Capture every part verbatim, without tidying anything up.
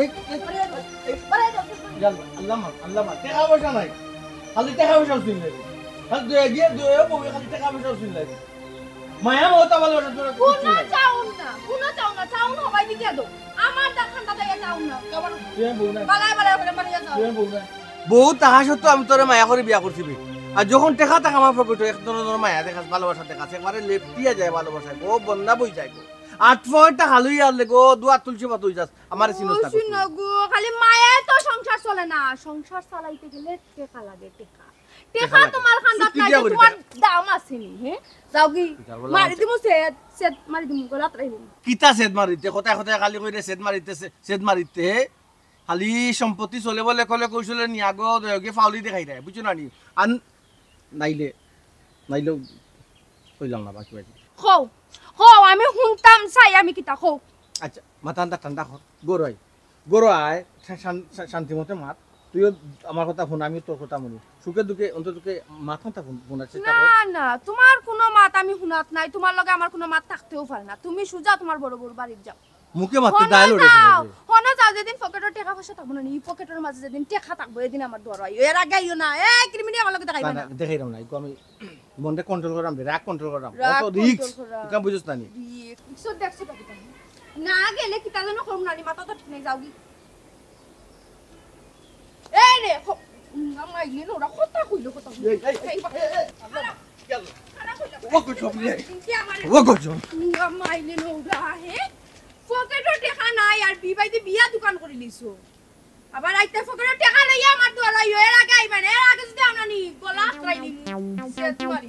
এই, এই, এই, ইয়াল্লা, আল্লাহ মাফ, আল্লাহ মাফ। টেকা পয়সা নাই, খালি টেকা পয়সা উসুল লাগে। খালি দুয়ে গিয়া দুয়ে বউয়ে খালি টেকা পয়সা উসুল লাগে। মায়া মমতা ভালোবাসা তোরা কিচ্ছু নাই। চাউন না, কোনো চাউন না, চাউন হবাই দিকে দো। আমার দা খান্দা দাইয়া চাউন না। তুই বউ না। বালায় বালায় করে মারিয়া যাও। তুই বউ না। বউ তাহা সত্ত্বেও আমি তোরে মায়া করি বিয়া করছি বে। আর যখন টেকা থাকে আমার পকেটো, এক ধরনের মায়া দেখাস, ভালোবাসা দেখাস, একবারে লেপটিয়া যায় ভালোবাসায়। ও বন্দা বই যায় গো। আট পয়েন্টটা খালুই আর লেগো, দুয়া তুলসী পাতা হই যাস। আমার চিনস না। শুনো গো, খালি মায়ায় তো সংসার চলে না। সংসার চালাইতে গেলে টেকা লাগে, টেকা। টেকা টেকা লাগে। তোমার খান্দাত নাই, তোমার দাম আছে নি, হ্যাঁ? যাও কি? মারি দিমু সেদ, সেদ মারি দিমু, গলাত রাখি দিমু। কিতা সেদ মারিতে? কথায় কথায় খালি কইরে সেদ মারিতে, সে-, সেদ মারিতে, হে? খালি সম্পত্তি চলে বলে কলে কৌশলে নিয়া গো, দয়গে ফাউলি দেখাই দেয়, বুঝছো না নি? আর নাইলে, নাইলেও কইলাম না বাকি বাকি। কও, কও, আমি হুনতাম চাই, আমি কিতা কও? আচ্ছা, মাথা ঠান্ডা, ঠান্ডা কর, গরু আয়। গরু আয়, শা-, শান-, শা-, শান্তি মতে মাত। তুইও আমার কথা হুন, আমিও তোর কথা হুনি। সুখে দুঃখে অন্তত তোকে মাত মাথা হুন-, হুনার চেষ্টা কর। না, না, তোমার কোনো মাত আমি হুনাত নাই, তোমার লগে আমার কোনো মাত থাকতেও পারে না। তুমি সুজা তোমার বড় বউর বাড়িত যাও। মুখে মাত্র হনো ডায়লগ যাও, হনো যাও, যেদিন পকেটর টেকা পয়সা থাকবো না, নি পকেটর মাঝে যেদিন টেকা থাকবো, এদিন আমার দুয়ারো আইও। এর আগে আইও না। এই ক্রিমিনাল আমার লগে দেখাইবে না, না। না, দেখাইরাম না। একটু আমি মনটা কন্ট্রোল করাম রে, রাগ কন্ট্রল করাম। রাগ অত রিস্ক, কন্ট্রোল করা। তুই বুঝছ না নি? রিস্ক। রিস্ক দেখছো তো কিতা? না গেলে কিতা যেন করুম না নি, মাথা তো ঠিক নাই, যাও গি। এই রে, হ-, না মাইলে না, ওরা কথা কইলো, কথা কইলো। এই, এই, এই, এই, এই, এই, খারাপ, খারাপ কইলো। ও গো, জম রে। কিন্তু আমারে ও গো, জম। না মাইলে না, ওরা, হে? পকেটও টেকা নাই, আর বিবাইতে বিয়া দোকান করি লিছো। আবার আইতে পকেটও টেকা নাই, আমার দুয়ারো আইও, এর আগে আইবা না, এর আগে যদি আমরা নি, গলা আতরাই দিমু। সে তোমারই।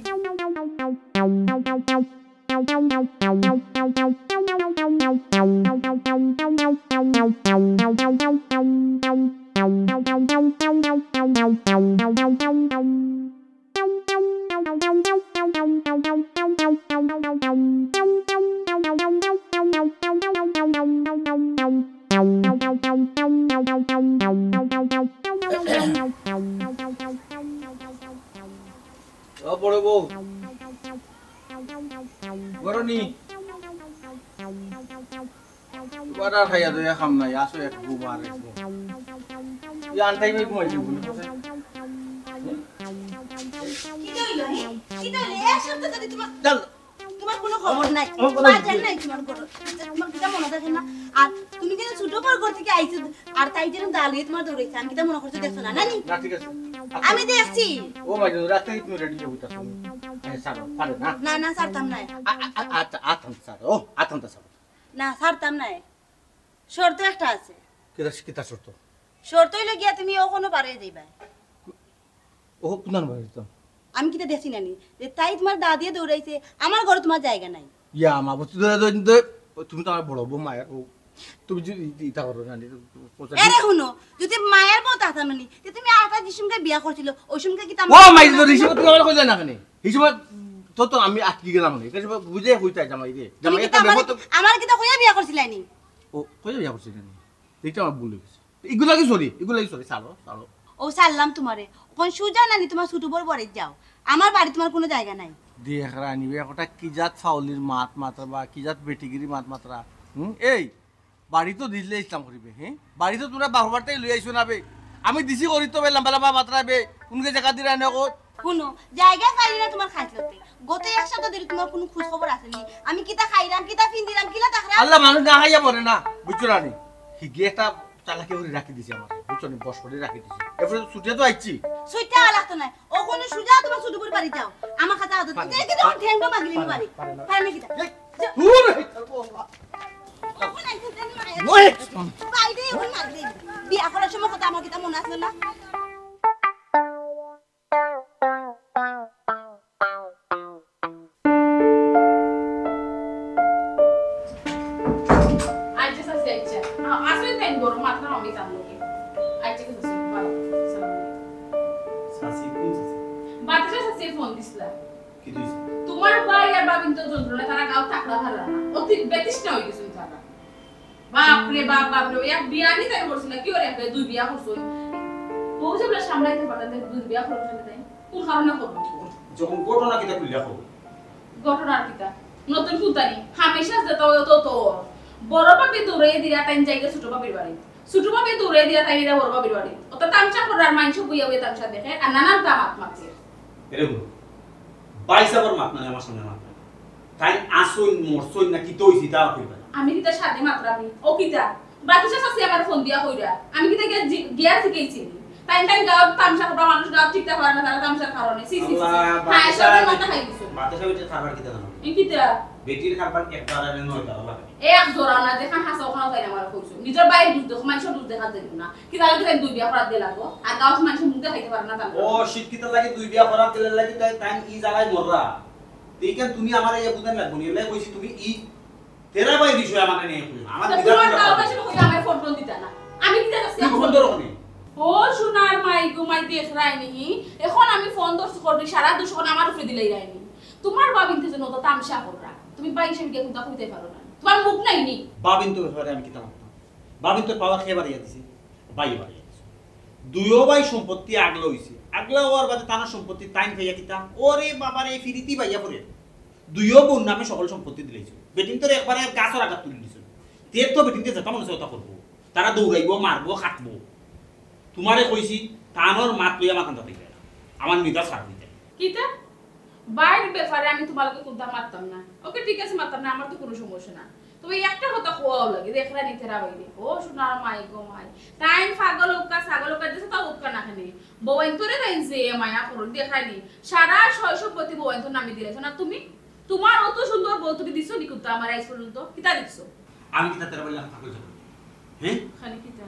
ও বড় বউ, বড় নি। বাটা খাইয়া দইয়া কাম নাই, আসো এক ঘুম আর এক ঘুম। তুই আনটাই ভাই ঘুমাই দিবি। কিতা অইলো, হে? কিতা অইলো? এক সপ্তাহ ধরি তোমার, চল। তোমার কোনো খবর নাই। আমার কোনো বাজার নাই তোমার ঘরো। তোমার কিতা মনে থাকে না? আর তুমি কেন ছোট বড় ঘর থেকে আইছো? আর তাই যেন দাঁড়িয়ে তোমার দৌড়াইছে। আমি কিতা মনে করছো দেখছো না, নানি? না, ঠিক আছে। আচ্ছা। আমি দেখছি। ও মাই গড, রাতে তুমি রেডি হয়ে বসে আছো। আরে, ছাড়ো, পারে না। না, না, ছাড়তাম না। আ-, আ-, আ-, আচ্ছা, আথান ছাড়ো। ও, আথান তো ছাড়ো। না, ছাড়তাম না। শর্ত একটা আছে। কিতা, কিতা শর্ত? শর্ত অইলো গিয়া তুমি অখনো বারই যাইবা। ও কোন নাম্বার দিতাম? আমি কিতা দেখছি না নি? যে তাই তোমার দাদিয়ে দৌড়াইছে, আমার ঘরে তোমার জায়গা নাই। ইয়া, মা, বুঝতে ধরে ধরে ধরে, ও, তুমি তো আমার বড় বউ মায়ের, ও, তুমি যদি ই-, ইতা করো না, নি, তো, তো, এরে হুনো, যদি মায়ের বউ থাকতাম না নি, তে তুমি আরেকটা যে সঙ্গে বিয়া করছিল, ওই সঙ্গে কিতা ও, মাই, তো রিসিভ তুমি আমার কইলে না কেন? এই সময় তো, তো আমি আটকে গেলাম না। এটা সব বুঝে কইতে জামাই রে। তুমি জামাই কিতা একটা আমার, ব্যাপার তো আমার কিতা কইয়া বিয়া করছিলায় নি? ও, কইয়া বিয়া করছিলায় নি? এটা আমার ভুল হয়ে গেছে। এগুলা কি সরি? এগুলা কি সরি? ছাড়ো, ছাড়ো। ও ছাড়লাম তোমারে। অখন সুজা নানি তোমার ছোট বউর বাড়িত যাও। আমার বাড়ি তোমার কোনো জায়গা নাই। দেখ রানি, একটা কি জাত ফাউলির মাত মাতরা বা কি জাত বেটিগিরি মাত মাতরা। হুম? এই, বাড়ি তো দিলে ইসলাম করিবে, হ্যাঁ? বাড়ি তো তোমরা বারো বারটাই লই আইছো না বে। আমি দিছি করি তো বে, লম্বা লম্বা মাতরা বে। কোনকে জায়গা দিরা না কো? হুনো, জায়গা পাইলে না তোমার খাইছলতে। গত এক সপ্তাহ ধরে তোমার কোনো খোঁজ খবর আছে নি। আমি কিতা খাইলাম, কিতা ফিন্দিলাম, কিলা দেখলাম? আল্লাহ মানুষ না খাইয়া মরে না, বুঝছো না নি? হিগে একটা চালাকি করে রাখি দিছে আমার, বুঝছো নি? বশ করে রাখি দিছে। এরপরে ছুটে তো আইছি। ছুটে আওয়া লাগতো না। ও কোনো সুজা তোমার ছোট বউর বাড়ি যাও। আমার কথা আদর। পারে না, এটা কি তোমার ঠ্যাংটা মাগলি নি পারে না, বাড়ি? পারে না। পারে না কিতা? এই, যা। দূর হই। কখন আইছে জানি না। ওই। বাইরে এখন মাগলি। বিয়া করার সময় কথা আমার কিতা মনে আছে না? আচ্ছা, চাচি, আচ্ছা। আ-, আসলে তাই বড় মাত্র আমি তার লোকে। আচ্ছা, ঠিক আছে, ভালো। সালাম আলাইকুম। চাচি, কোন চাচি? বাতাসা চাচি ফোন দিছিলা। কি দিছে? তোমার ভাই আর ভাবিন তো যন্ত্রণা, তারা গাঁও থাকলা ভালো না। অতি বেতৃষ্ণা হয়ে গেছে তারা। বাপ রে বাপ, বাপ রে, এক বিয়া নি তাই করছিল, কি ওরে একটা দুই বিয়া করছো? বউ যে বলে সামলাইতে পারতেন, তাই দুই বিয়া করছো না তাই? কোন কারণে করবো? যখন ঘটনা কিতা খুলিয়া কও? ঘটনার কিতা? নতুন ফুতানি, হামেশা যেটা হয় তো তো। বড় ভাবি দৌড়াইয়া দিরা তাই জায়গা ছোট ভাবির বাড়ি। ছোট ভাবে দৌড়াই দিয়া তাই এটা বড় ভাবির বাড়ি। অত তামশা করার, মাইনষে বইয়া বইয়া তামশা দেখে, আর নানান তা মাত মাতে। এরে হুনো, ভাইসাবর মাত নানি আমার সামনে মাত নানি। তাই আসইন, মরছইন না কিতা অইছে, তা কইবা না। আমি কিতা সাধে মাতরামি? ও কিতা? বাতিশা চাচি আমার ফোন দিয়া কইরা। আমি কিতা গিয়া জি-, গিয়া জিকাইছি নি? তাই তাই গাঁওত তামশা করবা, মানুষ গাঁওত টিকতা পারে না, তারা তামশার কারণে। ছি, ছি, ছি, ছি। আল্লাহ, হ্যাঁ, বাতিশা সবাই বেটি, মাথা খাই দিছো। বাতিশা বেটির কারবার কিতা জানো? এই কিতা? বেটির কারবার একবার আর নয় বার লাগে। এক জোড়া না, যেখান হাসা ওখান তাই আমার কইছো। নিজের বাইরে দুষ দেখো, মানুষের দুষ দেখা যাইব না। কিতা লাগি তাই দুই বিয়া করাত দিলা গো? আর গাঁওত মানুষের মুখ দেখাইতে পারে না, তার ও, শিক্ষিত লাগি দুই বিয়া করাত দিলে লাগি তাই, তাই ই জ্বালায় মররা। এইখান তুমি আমার এই বুঝান লাগবো নি, এলাই কইছি তুমি ই তেরা ভাই বিষয়ে আমাকে নিয়ে কইও। আমার তো বিরাট তোমার বিরাট দাও কথা। কাছে কই আমার ফোন টোন দিতা না। আমি কিতা করছি তুই এখন? ফোন ধরো নি। ও সোনার মাই গো মাই, দেখরায়নি। এখন আমি ফোন ধরছি, করবি সারা দুশো আমার উপরে দিলাই রায়নি। তোমার বাবিনতে যেন অত তামশা কররা। তুমি বাইশে গিয়ে কোনটা কইতে পারো না। তোমার মুখ নাই নি। বাবিন তো ব্যাপারে আমি কিতা মাততাম? বাবিন তো পাওয়ার খেয়ে বাড়িয়ে দিছে, ভাই বাড়িয়ে দিছে। দুইও ভাই সম্পত্তি আগলা অইছে। আগলা অওয়ার বাদে তার সম্পত্তি তাইন খাইয়া কিতা? ওরে বাবা রে, ফিরিতি ভাইয়া পড়ে। দুইও বউর নামে সকল সম্পত্তি দিলাইছো। বেটিন তোর একবারে গাছর আগাত তুলি দিছো। তে তো বেটিনতে যেতা মনে চায় ওতা করবো। তারা দৌড়াইবো, মারবো, কাটবো। তোমারে কইছি, তানর মাত লইয়া মাতান যাতে গেলা। আমার নিদা ছাড় দিতে। কিতা? বাইর ব্যাপারে আমি তোমার লগে কোনটা মাততাম না। ওকে, ঠিক আছে, মাততাম না, আমার তো কোনো সমস্যা না। তবে একটা কথা কওয়াও লাগে, দেখরায়নি তেরা বাইরে। ও সোনার মাই গো মাই। তাইন পাগল উক্কা, ছাগল উক্কা, যেতা উক্কা না কেনে। বউয়াইন্তরে তাইন যে মায়া করো, দেখরায়নি। সারা সয় সম্পত্তি বউয়াইন্তর নামে দিলাইছো না তুমি? তোমার অত সুন্দর বউ তুমি দিছো নি কোনটা আমার আইজ পর্যন্ত? কিতা দিছো? আমি কিতা তেরা বাইর লাখান পাগল ছাগল? হ্যাঁ? খালি কিতা?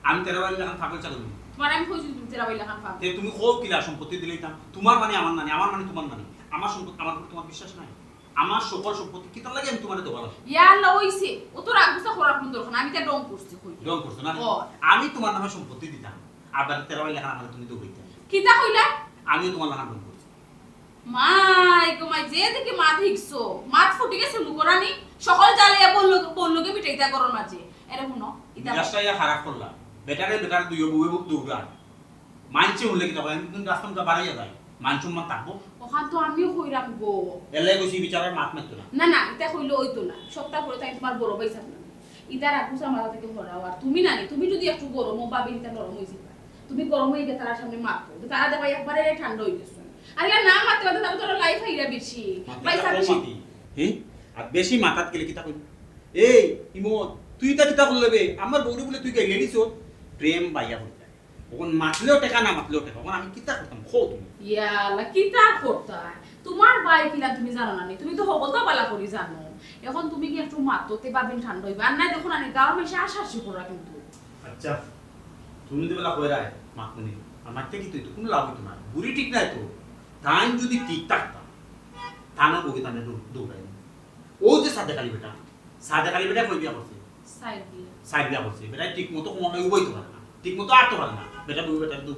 আমি তেরা বাইর লাখান পাগল ছাগল নি? তোমার আমি কইছি তুমি তেরা বাইর লাখান পাগল। তে তুমি কও কিলা সম্পত্তি দিলাইতাম? তোমার মানে আমার নানি, আমার মানে তোমার নানি। আমার সম্পত্তি, আমার উপর তোমার বিশ্বাস নাই? আমার সকল সম্পত্তি কিতার লাগি আমি তোমারে দেবা লাগবো? ইয়া আল্লাহ, অইছে। অত রাগ গুছা করার কোনো দরকার নাই। আমি তো ঢং করছি, কই। ঢং করছো না? ও। আমি তোমার নামে সম্পত্তি দিতাম, আর বাদে তেরা বাইর লাখান আমারে তুমি দৌড়াইতায়। কিতা কইলা? আমিও তোমার লাখান ঢং করছি। মাই গো মাই, যে দেখি মাত হিকছো, মাত ফুটি গেছে মুখরানি, সকল জ্বালাইয়া বউর লগে, বউর লগে মিটাইতা ঘরর মাঝে। এরে হুনো, ইতা মিজাজটা ইয়া খারাপ করলা। বেটারে বেটার দুইও বউয়ে বুক দৌড়া। মানষে হুনলে কিতা কয়, আমি কিন্তু রাস্তা মুখা বাড়াইয়া যায়। মান সম্মান থাকবো। ওখান তো আমিও কইরাম গো। এলাই কইছি বিচারর মাত মাততো না। না, না, ইতা কইলে অইতো না। সপ্তাহ পরে তাই তোমার বড় ভাই সামনে। ইতা রাখুসা মাথা থাকি হরাও। আর তুমি নানি, তুমি যদি একটু গরম অও, ভাবি ইতা নরম অইছে। তুমি গরম অইয়া তারার সামনে মাত কও। তো তারা দেখবা একবারে ঠান্ডা অই গেছে। আর ইয়া না মাততে মাততে তারপর তোর লাইফ আইরা বেশি। মাততে ভাই থাকলে সামনে মাতি। হ্যাঁ? আর বেশি মাতাত গেলে কিতা কইবো? এই, ইমন, তুই ইতা কিতা করলে বে? আমার বউরে বলে তুই গাইলে নিছো? প্রেম বাইয়া হইতা। অখন মাতলেও টেকা, না মাতলেও টেকা। অখন আমি কিতা করতাম? কও তুমি। ইয়া আল্লাহ, কিতা করতায়? তোমার ভাই কিলা তুমি জানো না নি? তুমি তো হকলতা বালা করি জানো। অখন তুমি কি একটু মাতো, তে ভাবিন ঠান্ডা অইবা। আর নাই দেখো না নি, গাঁওর মানষে আশা আশি করা কিন্তু। আচ্ছা, তুমি তো বেলা কইরায়, মাতমুনি। আর মাততে কিতা অইতো? কুনু লাভ অইতো না। বুড়ি ঠিক নাই তো। তাইন যদি ঠিক থাকতা, তানর বউয়ে তানে দৌ-, দৌড়াই। ও যে সাদেক আলী বেটা, সাদেক আলী বেটা কই বিয়া করছে? সাইড বিয়া। সাইড বিয়া করছে। বেটা ঠিক মতো কোনো উবাইতে পারে না, ঠিক মতো আটতে পারে না। বেটা বউ বেটার দুঃখ।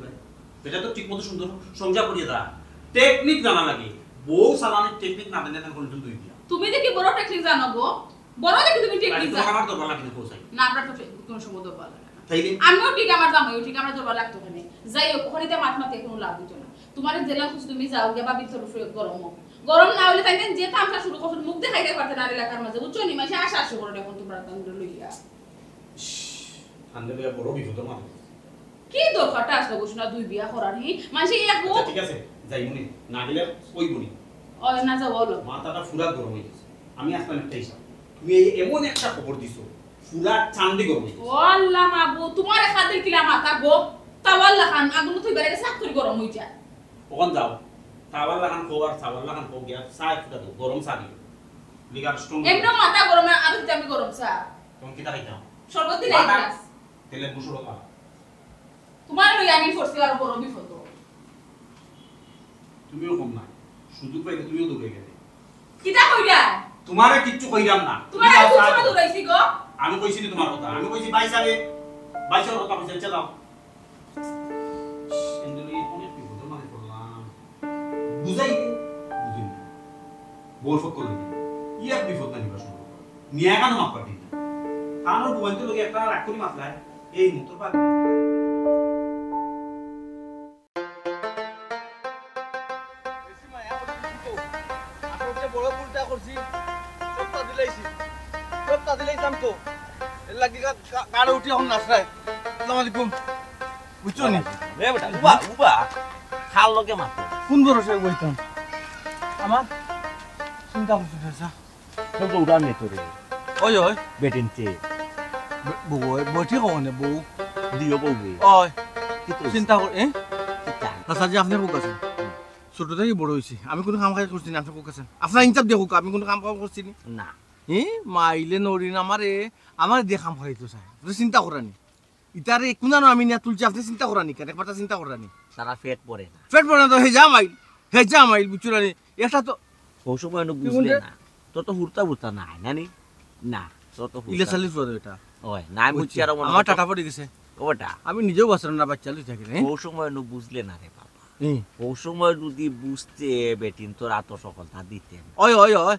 বেটা তো ঠিক মতো সুন্দর সংসার করিয়া দা। টেকনিক জানা লাগে। বউ চালানোর টেকনিক না জানলে তার কোনোদিন দুই বিয়া। তুমি দেখি বড় টেকনিক জানো গো। বড় দেখি তুমি টেকনিক জানো। আমার দরবার লাগে না, বউ চাই। না, আমরা তো কোনো সময় দরবার লাগে না। তাইলে? আমিও ঠিক, আমার জামাইও ঠিক, আমরা দরবার লাগতো ওখানে। যাই হোক, ওখানে তো মাত মাতে কোনো লাভ হইতো না। তোমার জেলা খুশি তুমি যাও, গিয়া ভাবির তরফে গরম হোক। গরম না হইলে তাই যে তামশা শুরু করছেন, মুখ দেখাইতে পারতে না এলাকার মাঝে, বুঝছো নি? মাসে আশা আশা করে এখন তোমরা তান্ডা লইয়া। ইশ, তান্ডা লইয়া বড় বিপদ আমার। কি দরকারটা আসলো গো শোনা দুই বিয়া করার, হি? মাসে এক আচ্ছা, বউ- ঠিক আছে, যাইমুনি, না গেলে কইবুনি। ও, না যাও, বলো। মাথাটা পুরা গরম হয়ে গেছে। আমি আসলাম একটা হিসাব। তুমি এই এমন একটা খবর দিছো, পুরা চান্দি গরম হয়ে গেছে। ও আল্লাহ মাবুদ, তোমার একাদের কিলা মাথা গো? তাওয়াল লাখান, আগুন তো এবারে সাফ করে গরম হয়ে যায়। ওখান যাও, তাওয়াল লাখান খাও আর সাওয়াল লাখান খাও, গিয়া চা এক ফুটা দাও, গরম চা দিও। Liquor strong. এমনি মাথা গরম, আর আগে আমি গরম চা। তখন কিতা খাইতাম? শরবত দিলে এক মাথা গ্লাস। তেলে বুসুর কথা। তোমার লই আমি পড়ছি আর বড় বিপদ। তুমিও কম না, সুযোগ পাইলে তুমিও দৌড়ে গেলে। কিতা কইলা? তোমারে কিচ্ছু কইলাম না। তোমারে তুমি আমি যাও, চা কোন সময় খাও। দৌড়াইছি গো? আমি কইছি নি তোমার কথা? আমি কইছি ভাই সাবে, ভাই সাবের কথা কইছি, আচ্ছা যাও। কিন্তু এই অনেক বিপদের মাঝে পড়লাম। বুঝাই দে, বুঝি না। বউর পক্ষ লইয়া। ই এক বিপদ না নিবা সম্ভব। নিয়া কেন মাফ পাবি না? কারণ বউয়াইন্তর লগে একটা রাগ করি মাতলায়, এই মুহূর্তে পারবি না। বেশি মায়া করছি তো। আসলে বড় ভুলটা করছি। সবটা দিলাইছি। সবটা দিলাইতাম তো। লাগি গা-, গা-, গাড়ি উঠি এখন নাচরায়। আসসালামু আলাইকুম। বুঝছো নি? এ বেটা, উবা, উবা। খাল লগে মাতো। কোন ভরসায় বইতাম? আমার চিন্তা করছি, চাচা। তো তো উড়ান নে তোরে। ওই, ওই। বেটিনতে। ব-, বউ, ওই, বউ ঠিক হবো না, বউ। দিও বউ রে। ওই। কি তো চিন্তা কর, এ? কি কাম? চাচা যে আপনি হোক আছেন। হুম। ছোট থেকে বড় হয়েছি। আমি কোনো কাম কাজ করছি না, আপনি হোক আছেন। আপনার ইনসাফ দিয়ে হোক, আমি কোনো কাম কাজ করছি নি। না। এ? মাইলে নড়ি না আমারে, আমারে দিয়ে কাম করাইতো চায়। আপনি চিন্তা করানি। ইতারে কুনানো আমি নিয়া তুলছি, আপনি চিন্তা করানি কেন? একবার তা চিন্তা করানি। তারা পেট ভরে না। পেট ভরে না তো, হে যা মাইল, হে যা মাইল, বুঝছো না নি? এটা তো ও সময় নু কি বুঝলে বললে? না। তোর তো হুরতা বুরতা নাই, নানি? না, তোর তো হুরতা ইলে চালিশ বড় এটা। ওই, নাই বুঝছি। বুঝছি, আর মনে আমার হয় তো টাটা পড়ে গেছে। ওটা। আমি নিজেও বাঁচলাম না, বাচ্চা লই থাকি রে। ও সময় নু বুঝলে না রে বাবা। হুম। ও সময় যদি বুঝতে বেটিন তোর আত সকলতা দিতে। ওই, ওই, ওই।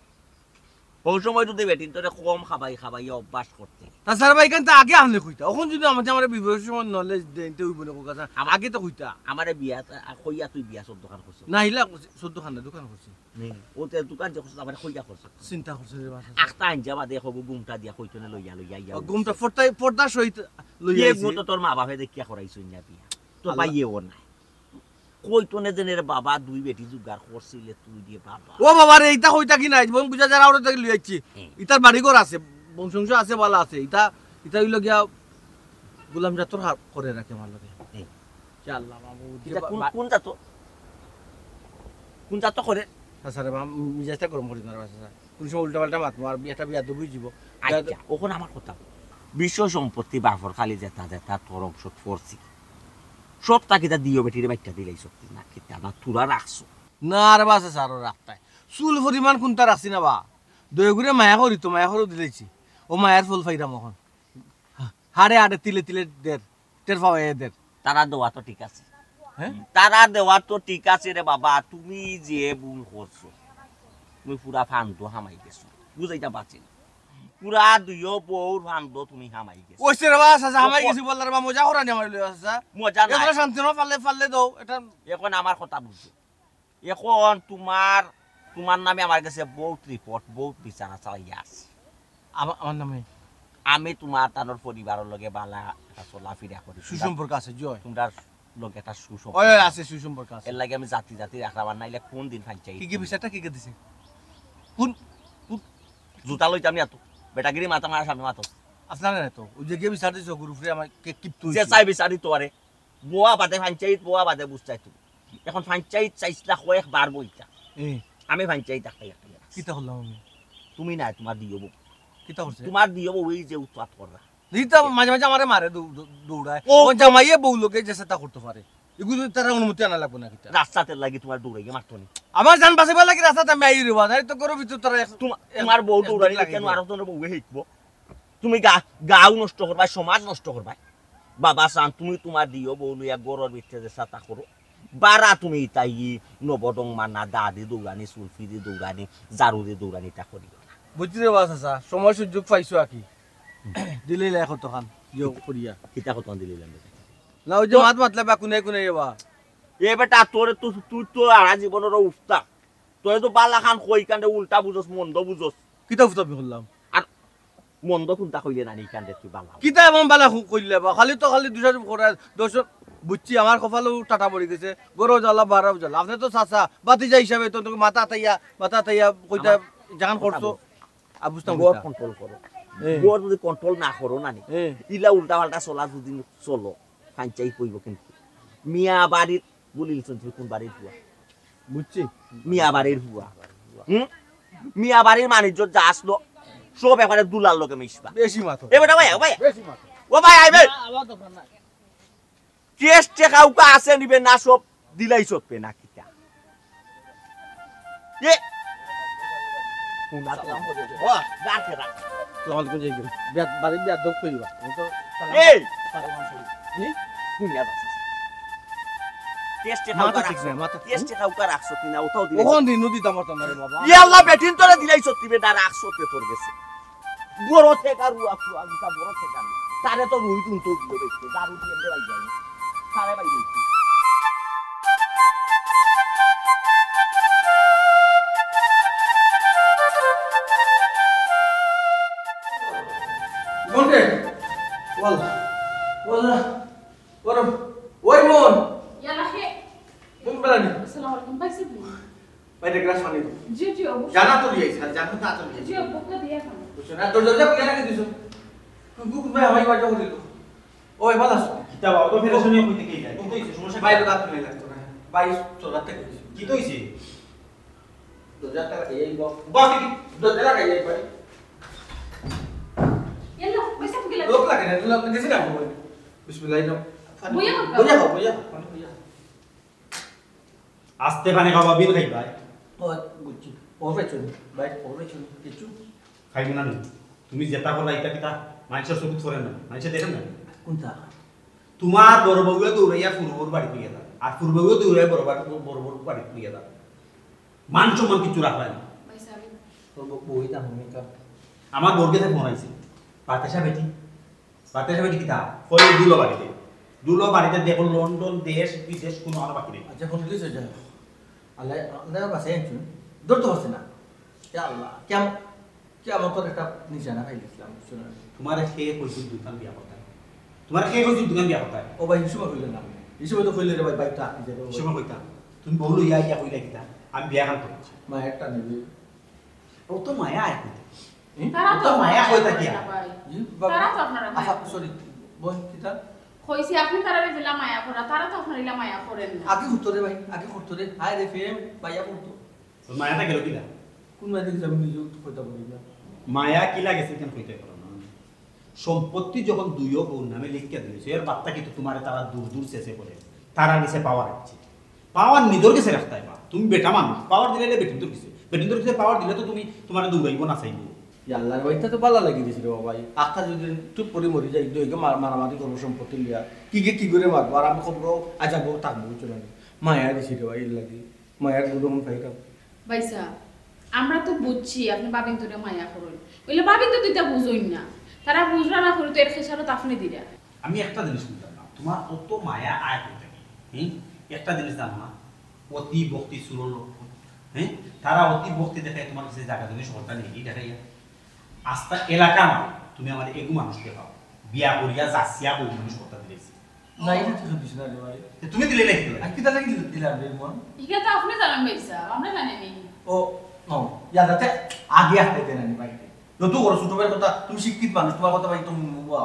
ও সময় যদি বেটিন তোরে কম খাবাই খাবাই অভ্যাস করতে। তা স্যার ভাই, এখান তো আগে আনলে কইতা। এখন যদি আমাদের, আমার বিবাহের সময় নলেজ দেন, তে ওই বলে কথা। আমা-, আগে তো কইতা। আমারে বিয়া, আ, কইয়া তুই বিয়া চোদ্দ খান করছিস। না, ইলা করছি, চোদ্দ খান না, দোকান করছি। নেই। ও তে দোকান যে করছিস, আমারে কইয়া করছিস। চিন্তা করছে রে বাবা। আখতা আনজা বাদে হবো ঘুমটা দিয়া কইতনে লইয়া লইয়া ইয়া ও, ঘুমটা পর্দায়, পর্দা সহিত লইয়া ইয়ে আইছি। ঘুম তো তোর মা বাপে দেখিয়া করাইছইন না বিয়া। তোর আল্লাহ। ভাইয়েও নাই। কইতনে যেন এর বাবা দুই বেটি জোগাড় করছিলে তুই দিয়ে বাবা। ও বাবা রে, ইতা কইতা কি নাই? জীবন বুঝা যারা ওরা থেকে লই আইছি। হুম। ইতার বাড়ি ঘর আছে, বংশংশ আছে, বালা আছে। ইতা, ইতা হইল গিয়া গোলাম জাতর হা-, করে রাখে আমার লগে। হুম। ইয়া আল্লাহ মাবুদ, ইতা যে কোন, বা-, কোন জাত? কোন জাত করে? আচ্ছা রে বাবা, মিজাজটা গরম করি না রে বাবা, আচ্ছা। কোন সময় উল্টা পাল্টা মাত মার, বিয়াটা বিয়া দুবই যাব। আচ্ছা, অখন আমার কথা। বিশ্ব সম্পত্তি বাপর খালি যেটা যেটা তোর অংশ পড়ছি। সব তা কিতা দিও বেটিরে বাইট্টা দিলাই সত্যি না, কিতা না তোরা রাখছো? না রে বাবা, আচ্ছা, আরো রাখতাই। চুল পরিমাণ কোনটা রাখছি না বা? দয়া করে মায়া করি তো, মায়া করেও দিলাইছি। ও মায়ার ফল পাইরাম অখন। হাড়ে হাড়ে তিলে তিলে দের, টের পাওয়া দের। তারা দেওয়া তো ঠিক আছে। হ্যাঁ? তারা দেওয়া তো ঠিক আছে রে বাবা, তুমি যে ভুল করছো, তুমি পুরা ফান্দ হামাই গেছো, বুঝাইতা পারছি না। পুরা দুইও বউর ফান্দ তুমি হামাই গেছো। ওইসে রে বাবা, চাচা, হামাই গেছি বললা রে বাবা, মজা করানি আমার লইয়া, চাচা। মজা নাই। এগুলো শান্তি না, পারলে, পারলে দাও, এটা অখন আমার কথা বুঝছো। অখন তোমার, তোমার নামে আমার গেছে বহুত রিপোর্ট, বহুত বিচার আচার ইয়া আছে। আমা-, আমার নামে? আমি তোমার তানোর পরিবারর লগে বালা একটা চলাফিরা করি। সুসম্পর্ক আছে, জি অয়। তোমরার লগে একটা সুসম্পর্ক ওই, ওই, আছে। আছে, সুসম্পর্ক আছে। এর লাগি আমি জাতি জাতি রাখলাম, আর নাইলে কোন দিন ফাঞ্চাই কি কি বিচারটা কি কি দিছে? কোন, কোন জুতা লইতাম না তো। বেটাগিরি মাথা মারা সামনে মাথা। আপনারা না তো, ওই যে গিয়ে বিচার দিছে, গুরুফরে আমার কে কিপ্ত যে হইছে। চাই বিচারি তো আরে। বওয়া বাদে ফাঞ্চাইত, বওয়া বাদে বুঝ চাই তুমি। অখন ফাঞ্চাইত চাইছলা কয়েকবার বইতা। এ। আমি ফাঞ্চাইত একটাই একটাই রাখছি। কিতা করলাম আমি? তুমি না, তোমার দিও বউ। কিতা করছে? তোমার দিও বউ এই যে উৎপাত কররা। দিতা মাঝে মাঝে আমারে মারে দৌ-, দৌ-, দৌড়ায়। ও। ও জামাইয়ে বউ লগে যে সেটা করতে পারে। এগুলো তারা অনুমতি আনা লাগবো না কিতা? রাস্তাতে লাগি তোমার দৌড়াইয়া মারতো নি। আমার জান বাঁচাইবার লাগি রাস্তাতে আমি আইরে বাবা। তাই তো গরু ভিতর তারা এক-, তোমা-, এক-, তোমার বউ এক দৌড়ানি লাগাই কেন দিল। আরো জনের বউ হেঁকবো? তুমি গা-, গাঁও নষ্ট করবায়, সমাজ নষ্ট করবায়। বাবা চান, তুমি তোমার দিও বউ লইয়া ঘরর ভিতরে যে সাতা করো, বারা তুমি তাই নবডং মানা, দা দি দৌড়ানি, সুলফি দি দৌড়ানি, ঝাড়ু দি দৌড়ানি, তা করিও না। বুঝছি রে বাবা চাচা, সময় সুযোগ পাইছো আর কি। দিলে লাই কতখান, ইয়ে করিয়া। কিতা কতখান দিলে লাই? না, ওই যে মাত মাতলে বা কোনে কোনে এ বা। এ বেটা, তোরে তো, তুই তো আরা জীবনর উফতা। তোরে তো বালা খান কই কাণ্ডে উল্টা বুঝস, মন্দ বুঝস। কিতা উফতা আমি করলাম? আর মন্দ কোনটা কইলে না, এই কাণ্ডে তুই বালা। কিতা এমন বালা কইলে বা? খালি তো খালি দুশো করে, দশ, বুঝছি, আমার কপালও টাটা পড়ি গেছে। গরো জ্বালা, বারাও জ্বালা। আপনি তো চাচা, বাতিজা হিসাবে তো তোকে মাথা তাইয়া, মাথা তাইয়া কইতা আমার জাগান কথা করছো। বল। আর বুঝতাম বউর কিতা? কন্ট্রোল করো। এ। বউর যদি কন্ট্রোল না করো না নি, এ। ইলা উল্টা পাল্টা চলা যদি চলো, ফাঞ্চাইত পইব কিন্তু। মিয়া বাড়ির, বলিল শুনছি কোন বাড়ির ফুয়া? বুঝছি। মিয়া বাড়ির ফুয়া। হুম? মিয়া বাড়ির মানিজ্য যা আসলো, সব একবারে দুলার লগে মিশবা। বেশি মাতো। এ বেটা ভাই, ভাই। বেশি মাতো। ও ভাই, আইবে। না, আমার দরকার নাই। কেস টেকা উকা আছে নিবে না, সব দিলাই চলবে না কিতা? এ! হুনা তো। ও, গাছে রাখ। আসসালামু আলাইকুম, যাই গো। বিয়াদ, বাড়ি বিয়াদ দোষ করিবা। আমি তো এই! হুম? হুনিয়া যাচ্ছে। কেস টেকা মাথা উকা ঠিক রাখছো। নাই, মাথা। কেস টেকা উকা রাখছো কিনা, ওটাও দিলাই ওখান চলবে। দিন নদী দামাতাম রে বাবা। ইয়া আল্লাহ, বেটিন তোরে দিলাই চলবে না, রাখছো তে তোর গেছে। বড় ঠেকা রুয়া ফুয়া গুটা বড় ঠেকা রুয়া। তারে তো রুই তুলতে দিল দেখতে, দারু দিয়ে এমনি বাইরে আইল। তারে বাইরে আইল। বন্ধে, ওয়াল্লাহ, ওয়াল্লাহ, ওরে, ওই মন, ইয়ালা হে। কোন বেলা নি? আসসালামু আলাইকুম, ভাই সাহেব। বাইরে গ্লাস পানি দাও। জি, জি, অবশ্যই। জানা তো লিয়াই, স্যার, জানা তো লিয়াই। জি, বুকে দিয়ে খান। বুঝছো না? তোর দরজা খুলে রাখি দিছো। তুই বুক মে আমার বাজা করে দিল। ওই, ভালো আছো? কিতা বাবা, তো ফেরে শুনে কইতে কে যায়? কইতে হইছে, সমস্যা বাইরে রাত মিলে লাগতো না। বাইরে তোর রাতে কইছি। কি তো হইছে? দরজা তালা খাইয়ে আইব। বাকি দরজা লাগাই যাই ভাই। ইয়ালা, ভাই সাহেব, কি লাগে? লোক লাগে না, লোক গেছে না বই। বিসমিল্লাহ, নাও। বইয়া খাও। বইয়া খাও, বইয়া খাও, পানি বইয়া খাও। আস্তে পানি খাবা, বিল খাইবা। ও, বুঝছি। ও পেছনে, ভাই, ও পেছনে, কিছু। খাইব না নি? তুমি যেটা করলা, এটা কিতা মানুষের চকুত পড়ে না, মানুষে দেখে না। কোনটা? তোমার বড় বউয়ে দৌড়াইয়া ফুরবউর বাড়িত নিয়া যার, আর ফুরবউয়ে দৌড়াইয়া বড় বাড়ি, বড় বউর বাড়িত নিয়া যার। মান সম্মান কিছু রাখলা না। ভাই সাহেব। ও ব-, বই দাম মেকআপ। আমার বউর গেছে ফোন আইছে, বাতাসা বেটি, বাতাসা বেটি কিতা? কই দুলো বাড়িতে, দুলো বাড়িতে দেখো লন্ডন দেশ বিদেশ কোনো আর বাকি নেই। আচ্ছা, ফোন দিছে যা। আল্লাহ, আল্লাহ বাসায় আনছুন। ধরতে পারছে না। ইয়া আল্লাহ, কিয়াম-, কিয়ামতর একটা নিশানা পাইলিছিলাম, বুঝছো না? তোমার কে কইছিল দুকান বিয়া করতে? তোমার কে কইছিল দুকান বিয়া করতে? ও ভাই, হিসেবে কইলে না। হিসেবে তো কইলে রে ভাই, বাইক তো আটকে যাবে। হিসেবে কইতা। তুমি বউ লইয়া আইয়া কইলা কিতা? আমি বিয়া খান করছি। মা একটা নিবে। ও তো মায়া আয় কইতে। হুম? তারা তো মায়া কইতা কিয়া? না ভাই। জি, বাবা। তারা তো আপনারা মায়া আফা, করেন। সরি। বল, কিতা? কইছি আপনি তারা বেলা মায়া করা, তারা তো আপনার ইলা মায়া করেন না। আগে করতো রে ভাই, আগে করতো রে। হায় রে প্রেম, ভাইয়া করতো। তো মায়াটা গেল কিলা? কোন মায়া দেখেছি আমি নিজেও তো কইতা বলি না। মায়া কিলা গেছে কেন কইতে পারো না? সম্পত্তি যখন দুইও বউর নামে লিখিয়া দিয়েছে, এর বার্তা কিন্তু তোমার তারা দূর দূর শেষে করে, তারা নিচে পাওয়ার রাখছে, পাওয়ার নিজের গেছে রাখতে বা তুমি বেটা মানুষ, পাওয়ার দিলে বেটিন্তর গেছে, বেটিন্তর গেছে পাওয়ার দিলে তো তুমি তোমার দৌড়াইব না চাইব। ইয়াল্লার ভাই, তা তো ভালা লাগি দিছে রে বাবা। আখটা যদি চুপ করে মরি যাই, দুইকে মার-, মারামারি করবো সম্পত্তি লিয়া। কি গে কি করে মারবো? আর আমি খবর আজ যাবো, থাকবো, বুঝছো না? মায়া দিছি রে ভাই, এর লাগি। মায়ার গুণ পাইতাম। ভাইসা, আমরা তো বুঝছি আপনি বাবিন্তরে মায়া করেন, অইলে বাবিন্তর তো ইতা বুঝইন না। তারা বুঝরা না করে তো এর খেসারত আপনি দিরা। আমি একটা জিনিস বুঝলাম না, তোমার অত মায়া আয় কই থাকি? হুম? একটা জিনিস জানো না, অতি ভক্তি চুরর লক্ষণ। হ্যাঁ, তারা অতি ভক্তি দেখায় তোমার কাছে জাগা জমি সরকার নেই দেখাইয়া। আস্তা এলাকা আমার, তুমি আমার এগু মানুষ দেখাও, বিয়া করিয়া যাচিয়া বউ মানুষ কথা দিলেছি। না, এটা তো দিছি না রে ভাই। তুমি দিলে নাকি? আর কিতা লাগি দিলাম রে মন? ইটা তো আপনি জানেন ভাইসা, আমরা জানি নি। ও, ও, ইয়াদাতে আগে আসতে দেন আমি ভাই। যত বড় ছোট ভাইর কথা, তুমি শিক্ষিত মানুষ, তোমার কথা ভাই তুমি মুয়া।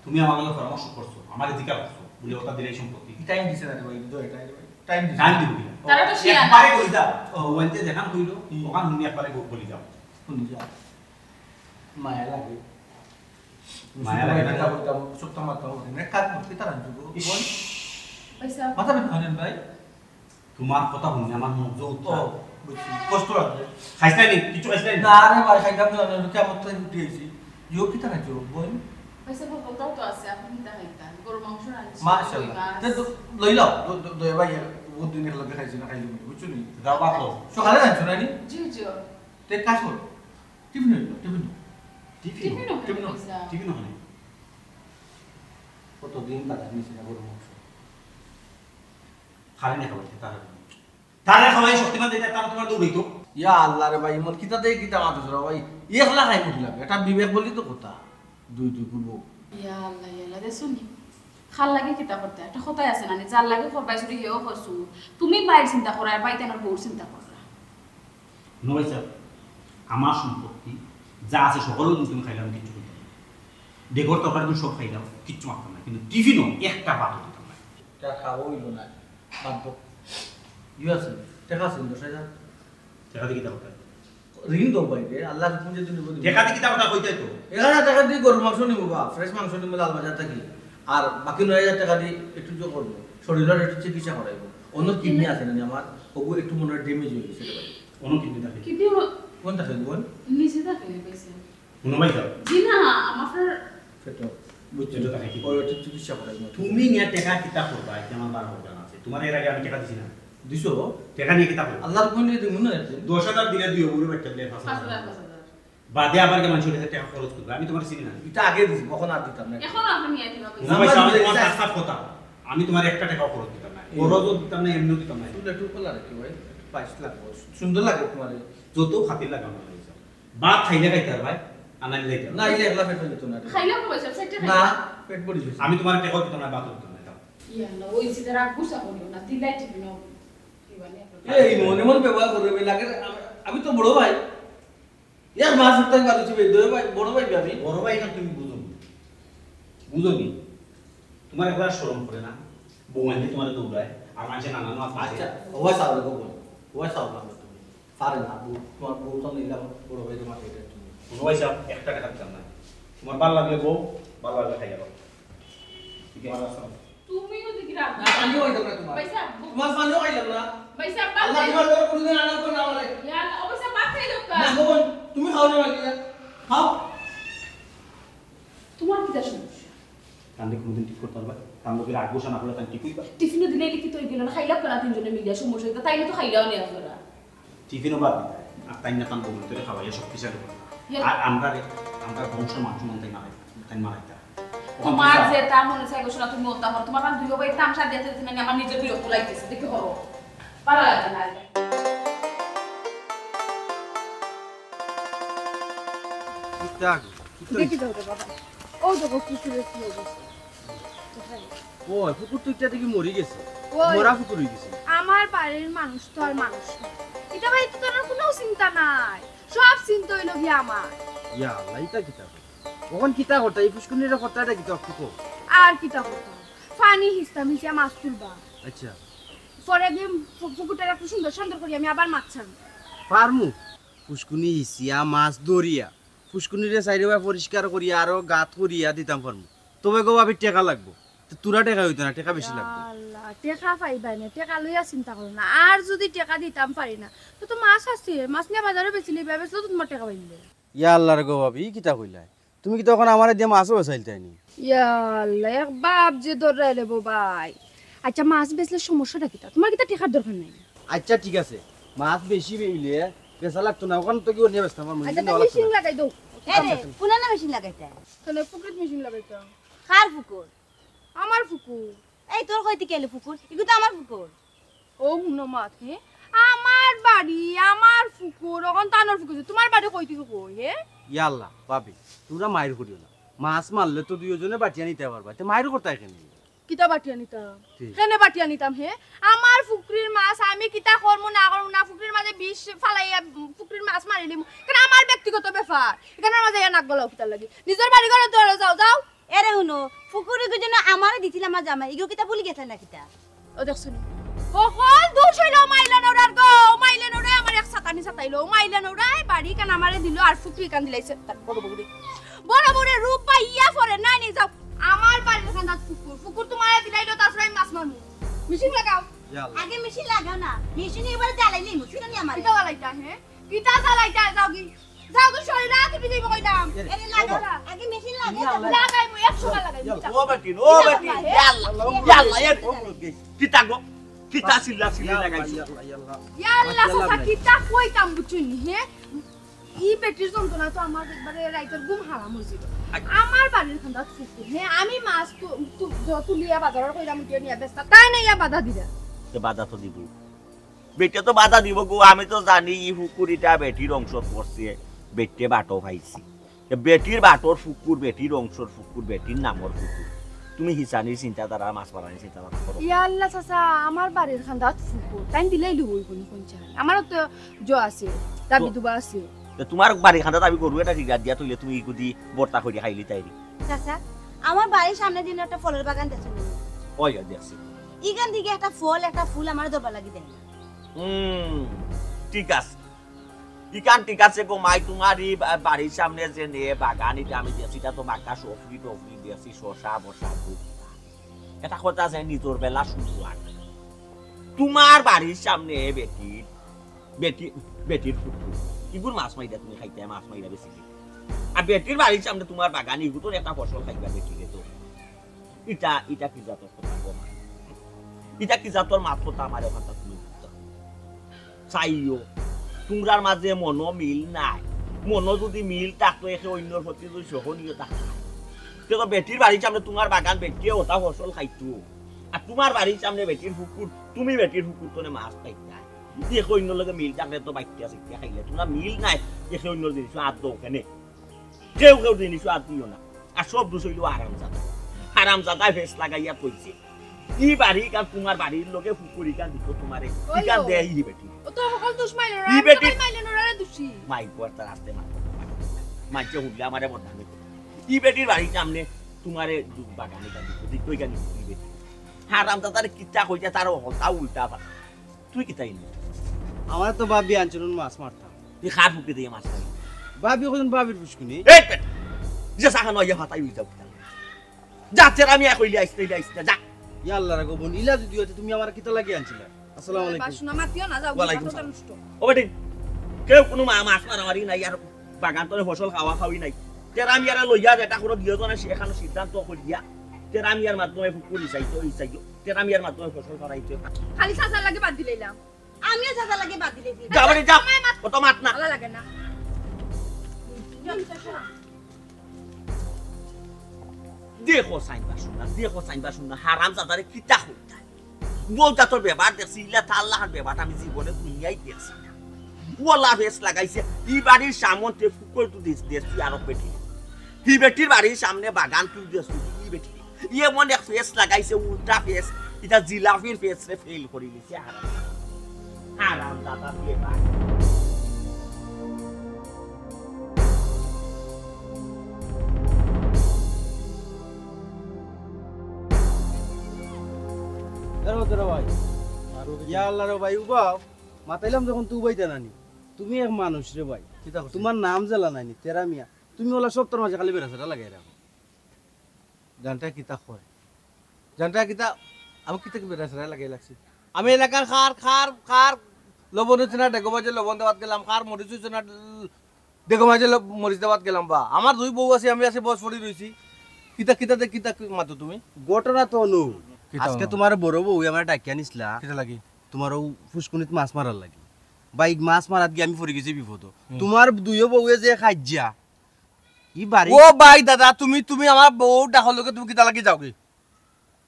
তুমি আমার লগে পরামর্শ করছো, আমার অধিকার করছো, বলে ওটা দিলেই সম্পত্তি। টাইম দিছে না রে ভাই, দুই টাইম রে ভাই। টাইম দিছে। টাইম দিব কিনা? তারা তো শিয়ানা। একবারে বলি দাও। ও, ওইতে দেখান কইলো, হুম। ওখান হুনি একবারে ব-, বলি দাও। কোন দিকে? মায়া লাগে। মায়া লাগে না? এটা বলতাম, সত্য মারতাম, ওখানে কাজ করতে তারা যুগ। ইস। বল, ভাইসা, মাথা ব্যথা হলেন ভাই। তোমার কথা হুনি আমার মুখ যে ও, উত্তর। বুঝছি। কষ্ট লাগবে। খাইছ নাই নি? কিছু খাইছ নাই নি? না রে ভাই, খাইতাম না, আমি কেমন তো উঠে আইছি। ইয়ো কি তারা যুগ, বল। ভাইসা, বলতাও তো আছে, আপনি কিতা খাইতা? গরু মাংস রাঁধছি, মাশাআল্লাহ। রুই মাছ। তে তো লইলাও, দ-, দ-, দয়া ভাই, বহুত দিন এর লগে খাইছি না, খাইলে বুঝছো নি? যাও বাপ। সকালে জানছো না নি? জি, জি। তে কাজ করো। টিফিন হইলো, টিফিন হইলো। টিফিন? টিফিনও টিফিন? খাইছে। টিফিন ওখানে। কতদিন বাজার নিয়েছি না গরু মাংস। খালি না খাওয়াইতে, তারা। তারা খাওয়াই শক্তিমান দিতে, তারা তোমার দৌড়াইতো। ইয়া আল্লাহ রে ভাই, ইমন কিতা দেয় কিতা মাথা ধরা ভাই? একলা খাই বুঝলাম, এটা বিবেক বলি তো কথা। দুই দুই করবো। ইয়া আল্লাহ, ইয়া আল্লাহ, দেখছো নি? খাল লাগে কিতা করতে? একটা কথাই আছে না নি, যার লাগে করবাই চুরি হেও করছু। তুমি বাইর চিন্তা করো, আর বাইতে আমার বউর চিন্তা করো। হুনো ভাই সাহেব, আমার সম্পত্তি যা আছে সকল দিন তুমি খাইলাম, কিচ্ছু করতে পারো। ডেগর তরকারি তুমি সব খাইলাম, কিচ্ছু মারতাম না, কিন্তু টিফিনও একটা বাদও দিতাম না। তা খাওয়া হইল না, বাদ দাও। ইয়ে আছে, টাকা আছে দশ হাজার। দেখা দেখি তার কথা। ঋণ দাও ভাই রে, আল্লাহর হুকুম যে তুমি বলি। দেখা দেখি তার কথা কইতে তো। এক হাজার টাকা দিয়ে গরুর মাংস নিবো বা ফ্রেশ মাংস নিবো লাল বাজার থাকি। আর বাকি নয় হাজার টাকা দিয়ে একটু জো করবো, শরীরের একটু চিকিৎসা করাইবো। অন্য কিডনি আছে না আমার, ওগু একটু মনে হয় ড্যামেজ হয়ে গেছে রে ভাই। অনুকিডনি থাকে। কিন্তু কোনটা খাইবো বোন? নিচে থাকে নি, পাইছে? হুনো ভাই সাহেব। জি না, আমার ফের পেটো। বুঝছি। পেটো থাকে কি? ওই একটু চিকিৎসা করাইবো। তুমি নিয়ে টাকা কিতা করবা, এটা আমার বারো অর্ডার আছে। তোমার এর আগে আমি টাকা দিছি না। দিছো? টাকা নিয়ে কিতা করবা? আল্লাহর কোন দিয়ে তুমি মনে রাখছেন? দশ হাজার দিলে দুই অগুরে বাচ্চা দিলে পাঁচ পাঁচ হাজার। হাজার, পাঁচ হাজার। বাদে আবার কি মানুষের কাছে টাকা খরচ করবে? আমি তোমার চিনি না। এটা আগে দিছি, কখন আর দিতাম না। এখন আপনি নিয়ে দিবা, না ভাই, আমি তোমার দিছি। কাজ কাজ কথা। আমি তোমার একটা টাকাও খরচ দিতাম না। খরচও দিতাম না, এমনিও দিতাম না। চুল একটু খোলা রাখি ভাই, একটু পাইস লাগবো। সুন্দর লাগে তোমার। যত খাতির লাগানো হয়েছে। ভাত খাইলে খাইতে আর ভাই, আনাই লাইতে আর। না, ইলে একলা পেটে যেত না রে। খাইলেও কইছে, সেটা না, খাইলে। পেট ভরি গেছে। আমি তোমার টেকা দিতাম না, বাদ দিতাম না, যাও। ইয়া আল্লাহ, ওই সিধা রাগ গুসা করিও না, দিলাই টিফিন। এই মনে মনে ব্যবহার করবে লাগে। আমি তো বড় ভাই, ইয়ার মা সত্তাই বাদ হচ্ছে, ভাই, বড় ভাই ভাবি। বড় ভাই না, তুমি বুঝো না। বুঝো নি? তোমার একবার শরম করে না? বউ আনতে তোমার দৌড়ায়, আর মানুষের নানা নাচ আছে। আচ্ছা, ওয়া সাউরে কো বল, ওয়া সাউরে কো তুমি। পারে না, বউ, তোমার বউ তো নিলাম, বড় ভাই তোমার এটা তুমি। কোনো পয়সা একটা টাকা দিতাম না। তোমার ভালো লাগলে বউ, ভালো লাগলে খাইয়া যাও। ঠিক আছে? তুমিও দেখি রাগ। না, পানিও খাইতাম না তোমার। পয়সা। তোমার পানিও খাইলাম না। পয়সা আল্লাহ তোমার বড় কোনোদিন আনা করে না আমারে। ইয়া আল্লাহ, ও পয়সা বাদ খাই দোকা। না, বোন, তুমি খাও না, মালিয়া। খাও। তোমার কিতা সমস্যা? কান্দে কোনোদিন ঠিক করতে পারবা? কান্দে করে আগ বসা না করে তাই ঠিক হইবা? টিফিনও দিলে লিখিত হয়ে গেল না, খাইলাম কেন তিনজনে মিলিয়া? সমস্যা হইতো, তাইলে তো খাইলাও নেই আপনারা। টিফিনও বাদ দিতা। আর তাই না তান বউর ভিতরে খাওয়াইয়া শক্তিশালী করতা। ইয়া। আর আমরা রে, আমরা বংশ মানুষ মন তাই মারাই, তাই মারাইতা। তোমার যেটা মনে চায় গো শোনা, তুমি ওটা করো। তোমার কারণ দুই ভাই তামশা দিয়ে দিতে না, আমার নিজের বিরক্ত লাগতেছে। দেখি হবো, ভালো লাগে না। কিতা গো? কিতা দেখি দাও রে বাবা, ও দেখো কুকুরের কি অবস্থা। ও, কুকুর তো একটা দেখি মরি গেছে। ওই। মরা কুকুর হয়ে গেছে। আমার বাড়ির মানুষ তো আর মানুষ না। এটা ভাই তো তোর কোনো চিন্তা নাই, সব চিন্তা হইল গিয়া আমার। ইয়া আল্লাহ, ইটা কিতা? অখন কিতা করতা? এই ফুসকুনির কথাটা কিতা একটু কও। আর কিতা করতাম, পানি হিসতাম, হিসিয়া মাছ তুলবা। আচ্ছা। পরে গিয়ে ফু- পুকুরটা একটু সুন্দর সুন্দর করি আমি আবার মাছ ছাড়ব। পারমু? ফুসকুনি হিসিয়া মাছ ধরিয়া ফুসকুনিরে চাইরোবায় পরিষ্কার করিয়া আরো গাত করিয়া দিতাম পারমু। তবে গো ভাবি, টেকা লাগবো। তো তোরা টেকা হইতো না, টেকা বেশি লাগবো। আল্লাহ, টেকা পাইবায় না, টেকা লইয়া চিন্তা করো না। আর যদি টেকা দিতাম পারি না, তো তো মাছ আছে, মাছ নিয়ে বাজারে বেচিলে, বেচলে তো তোমার টেকা পাইলে। ইয়া আল্লাহ রে গো ভাবি, ই কিতা কইলায়? তুমি কিতা অখন আমারে দিয়া মাছও বেচাইলতায় নি? ইয়া আল্লাহ, এক বাপ যে দররায় রে বো ভাই। আচ্ছা, মাছ বেচলে সমস্যাটা কিতা? তোমার কিতা টেকার দরকার নাই? আচ্ছা, ঠিক আছে, মাছ বেশি বেইলে বেচা লাগতো না, অখান তো কি অন্য বেচতাম পারমু, আচ্ছা, কিন্তু তো লাগতো না। মেশিন লাগাই দাও। এ রে, কোনানো মেশিন লাগাইতে? তাহলে পুকুরিত মেশিন লাগাইতাম। কার পুকুর? আমার পুকুর। এই তোর কইতে গেলে পুকুর, এগু তো আমার পুকুর। ও হুনো মাত, হে? আমার বাড়ি, আমার পুকুর, অখন তানর পুকুর, তোমার বাড়ি কই থেকে কই, হে? ইয়া আল্লাহ, ভাবি, তোমরা মাইর করিও না। মাছ মারলে তো দুইজনে বাটিয়া নিতা পারবা, তে মাইর করতায় কেনে? কিতা বাটিয়া নিতাম? কেনে বাটিয়া নিতাম, হে? আমার পুকুরির মাছ আমি কিতা করমু না করমু না, পুকুরির মাঝে বিষ ফালাইয়া, উম, পুকুরির মাছ মারি নিমু। কেনে আমার ব্যক্তিগত ব্যাপার, এখানর মাঝে ইয়া নাক গলাও কিতার লাগি? নিজর বাড়ি ঘরো ধরো, যাও, যাও। এরে হুনো, পুকুর ইগু যেন আমারে দিছিল আমার জামাই, ইগু কিতা ভুলি গেছে না কিতা? ও দেখছো নি? হকল দোষ হইল মাইলা নৌরার গো, মাইলা নৌরায় আমার এক সাতানি সাতাইলো, মাইলা নৌরায় বাড়ি কান আমারে দিল আর পুকুরি কান দিলাইছে তার বড় বউরে। বড় বউরে রূপ পাইয়া পরে নাই নি যাও। আমার বাড়ির কান্দাত পুকুর, পুকুর তোমারে দিলাইলো, তারপরে আমি মাছ মারমু। মেশিন লাগাও। ইয়া আল্লাহ। আগে মেশিন লাগাও না, মেশিন এবারে জ্বালাই নিমু, শুনো নি আমার। কিতা জ্বালাইতা, হে? কিতা জ্বালাইতা, যাও কি? যাও তো, শরীর রাত উঠি যাইব কইলাম। এরে লাগাও, আগে মেশিন লাগাও। লাগাইমু, একশো বার লাগাইমু। ও বেটি, ও বেটি, ইয়া আল্লাহ, ইয়া আল্লাহ, এ, কিতা গো? কিতা চিল্লা চিল্লি লাগাইছো? ইয়া আল্লাহ, চাচা, কিতা কইতাম বুঝছনি, হে? ই বেটির যন্ত্রণা তো আমার একবারে রাইতর ঘুম হারাম হইছিল। আমার বাড়ির কান্দাত পুকুর, হে? আমি মাছ তু-, তু-, জ-, তুলিয়া বাজারর কইলাম উঠিয়া নিয়া বেচতা, তাই না ইয়া বাধা দিলা। তে বাধা তো দিবই। বেটে তো বাধা দিব গো, আমি তো জানি ই পুকুর ইটা বেটির অংশ পড়ছে, বেটে বাটো পাইছি। এ বেটির বাটর পুকুর, বেটির অংশর পুকুর, বেটির নামর পুকুর। তুমি হিসানির চিন্তাধারা, মাছ মারানির চিন্তাধারা করো। ইয়া আল্লাহ চাচা, আমার বাড়ির কান্দাত পুকুর, তাই দিলেই লুবই কোন কোন চাই। আমারও তো জ আছে, দাবি দুবা আছে। তে তোমার বাড়ির কান্দাত আমি গরু এটা ঠিক দিয়া তুইলে তুমি ইগুদি বর্তা করি খাইলি তাইরি। চাচা, আমার বাড়ির সামনে দিন একটা ফলের বাগান দেখছো নি? ওই, ওই দেখছি। ইখান থেকে একটা ফল, একটা ফুল আমার দরবার লাগি দেয় না। হুম, ঠিক আছে। ইখান ঠিক আছে গো মাই, তোমার ই বা-, বাড়ির সামনে যে নে বাগান, এটা আমি দেখছি, এটা তো বাক্কা সফরি টফরি দেখছি, শশা বসা। এটা কথা আছে, নিজর বেলা শুরু আর তোমার বাড়ির সামনে বেটির, বেটি, বেটির পুকুর। ইগুর মাছ মাইরা তুমি খাইতে, মাছ মাইরা বেশি। আর বেটির বাড়ির সামনে তোমার বাগান, ইগুতর একটা ফসল খাইবা বেটিরে তো। ইটা, ইটা কি জাতর কথা গো মা? ইটা কি জাতর মাত কথা আমার ওখানটা তুমি বুঝতে? চাইও, তোমরার মাঝে মনো মিল নাই। মনো যদি মিল থাকতো, একে অন্যর প্রতি যদি সহনীয় থাকতো। তে তো বেটির বাড়ির সামনে তোমার বাগান, বেটিয়ে ওটা ফসল খাইতো। আর তোমার বাড়ির সামনে বেটির পুকুর, তুমি বেটির পুকুর তনে মাছ খাইতায়। একে অন্যর লগে মিল থাকলে তো বাইটিয়া চাইটিয়া খাইলে। তোমরা মিল নাই, একে অন্যর জিনিস আত দেও কেনে? কেউ কেউ জিনিস আত দিও না। আর সব দোষ হইল আরাম জাদা। হারামজাদা ফেস লাগাইয়া কইছে, ই বাড়ি কান তুমার বাড়ির লগে ফুকুরি কান দিত তুমারে। ওই ইকান ও। দে ই বেটি। ও তো হকল দোষ মাইলো না, ই আমি তো বেটি। মাইলো না, ওরা দোষী। মাই করতার আস্তে মার। মাইকে হুনলে আমারে বদনামি করে। ই বেটির বাড়ির সামনে তুমারে দু-, বাগানে কান দিত, দিত ইকান দিত ই বেটি। হারামজাদারে কিতা কইছে তার হলতা উল্টা পাল্টা। তুই কিতা ইনি? আমার তো ভাবি আনছিল মাছ মারতাম। তুই কার ফুকে দিয়া মাছ মারি? ভাবি কইন ভাবির ফুসকুনি। এই বেটা, যে সাহানো ইয়া ফাতাই হই যাও। যা, তেরা মিয়া কইলে আইস, তাইলে আইস না, যা। ইয়া আল্লাহ রে গো, বোন, ইলা যদি হইতে তুমি আমার কিতা লাগি আনছিলা? আসসালামু আলাইকুম। বাসনা মাতিও না, যাও, ওয়ালাইকুম মাথাটা সালাম। নষ্ট। ও বেটি, কেউ কুনু মা-, মাছ মারামারি নাই, আর বাগান তলে ফসল খাওয়া খাওয়ি নাই। তেরা মিয়ারে লইয়া যেটা করো দিও তো না, সে এখানো সিদ্ধান্ত করিয়া। তেরা মিয়ার মাধ্যমে ফুকুরি চাইতো, এই চাইতো। তেরা মিয়ার মাধ্যমে ফসল করাইতো। খালি চাচার লাগি বাদ দিলাইলাম। আমিও চাচার লাগি বাদ দিলাইছি। যা বেটি, যা। আমার মাত- অত মাত না। ভালা লাগে না। দেখো চাইন বাসুন না, দেখো চাইন বাসুন না, হারামজাদারে কিতা কইতায়। বউটা তোর ব্যবহার দেখছি, ইলা তার লাখান ব্যবহার আমি জীবনে দুনিয়ায় দেখছি না। ওলা ফেস লাগাইছে, ই বাড়ির সামন তে ফুকর তু দেশ, দেশ তুই আরো বেটি। হি বেটির বাড়ির সামনে বাগান তুই দেশ তুই, ই বেটি। ইয়ে মনে এক ফেস লাগাইছে, উল্টা ফেস, ইটা জিলাফির ফেস রে ফেল করি দিছে। হারাম, হারাম দাদা দিয়ে ভাই। এ রো, এ রো ভাই। ইয়া আল্লাহ রে ভাই, উবাও। মাতাইলাম যখন তুই উবাইতে নানি। তুমি এক মানুষ রে ভাই। কিতা করছি? তোমার নাম জেলা নাইনি, তেরা মিয়া। তুমি ওলা সপ্তাহর মাঝে খালি বেড়াছেড়া লাগাই রাখো। জানটা কিতা কয়? জানটা কিতা? আমি কিতা কি বেড়াছেড়া লাগাই লাগছি? আমি এলাকার খার, খার, খার, লবণ হইছে না, ডেগো মাঝে লবণ দেওয়াত গেলাম, খার মরিচ হইছে না, ডেগো মাঝে ল-, মরিচ দেওয়াত গেলাম বা। আমার দুই বউ আছে, আমি আছে বস পড়ি রইছি। কিতা, কিতা দে, কিতা কি মাতো তুমি? ঘটনা তো নু। কিতা আজকে হলো? তোমার বড় বউ আমার ডাকিয়া নিছলা। কিতা লাগি? তোমার ও ফুসকুনিত মাছ মারার লাগি। ভাই, মাছ মারাত গিয়া আমি পড়ি গেছি বিপদো। হুম। তোমার দুইও বউয়ে যে খাইজ্জা। ই বাড়ি ও ভাই দাদা, তুমি, তুমি আমার বউ ডাকর লগে তুমি কিতা লাগি যাওগি?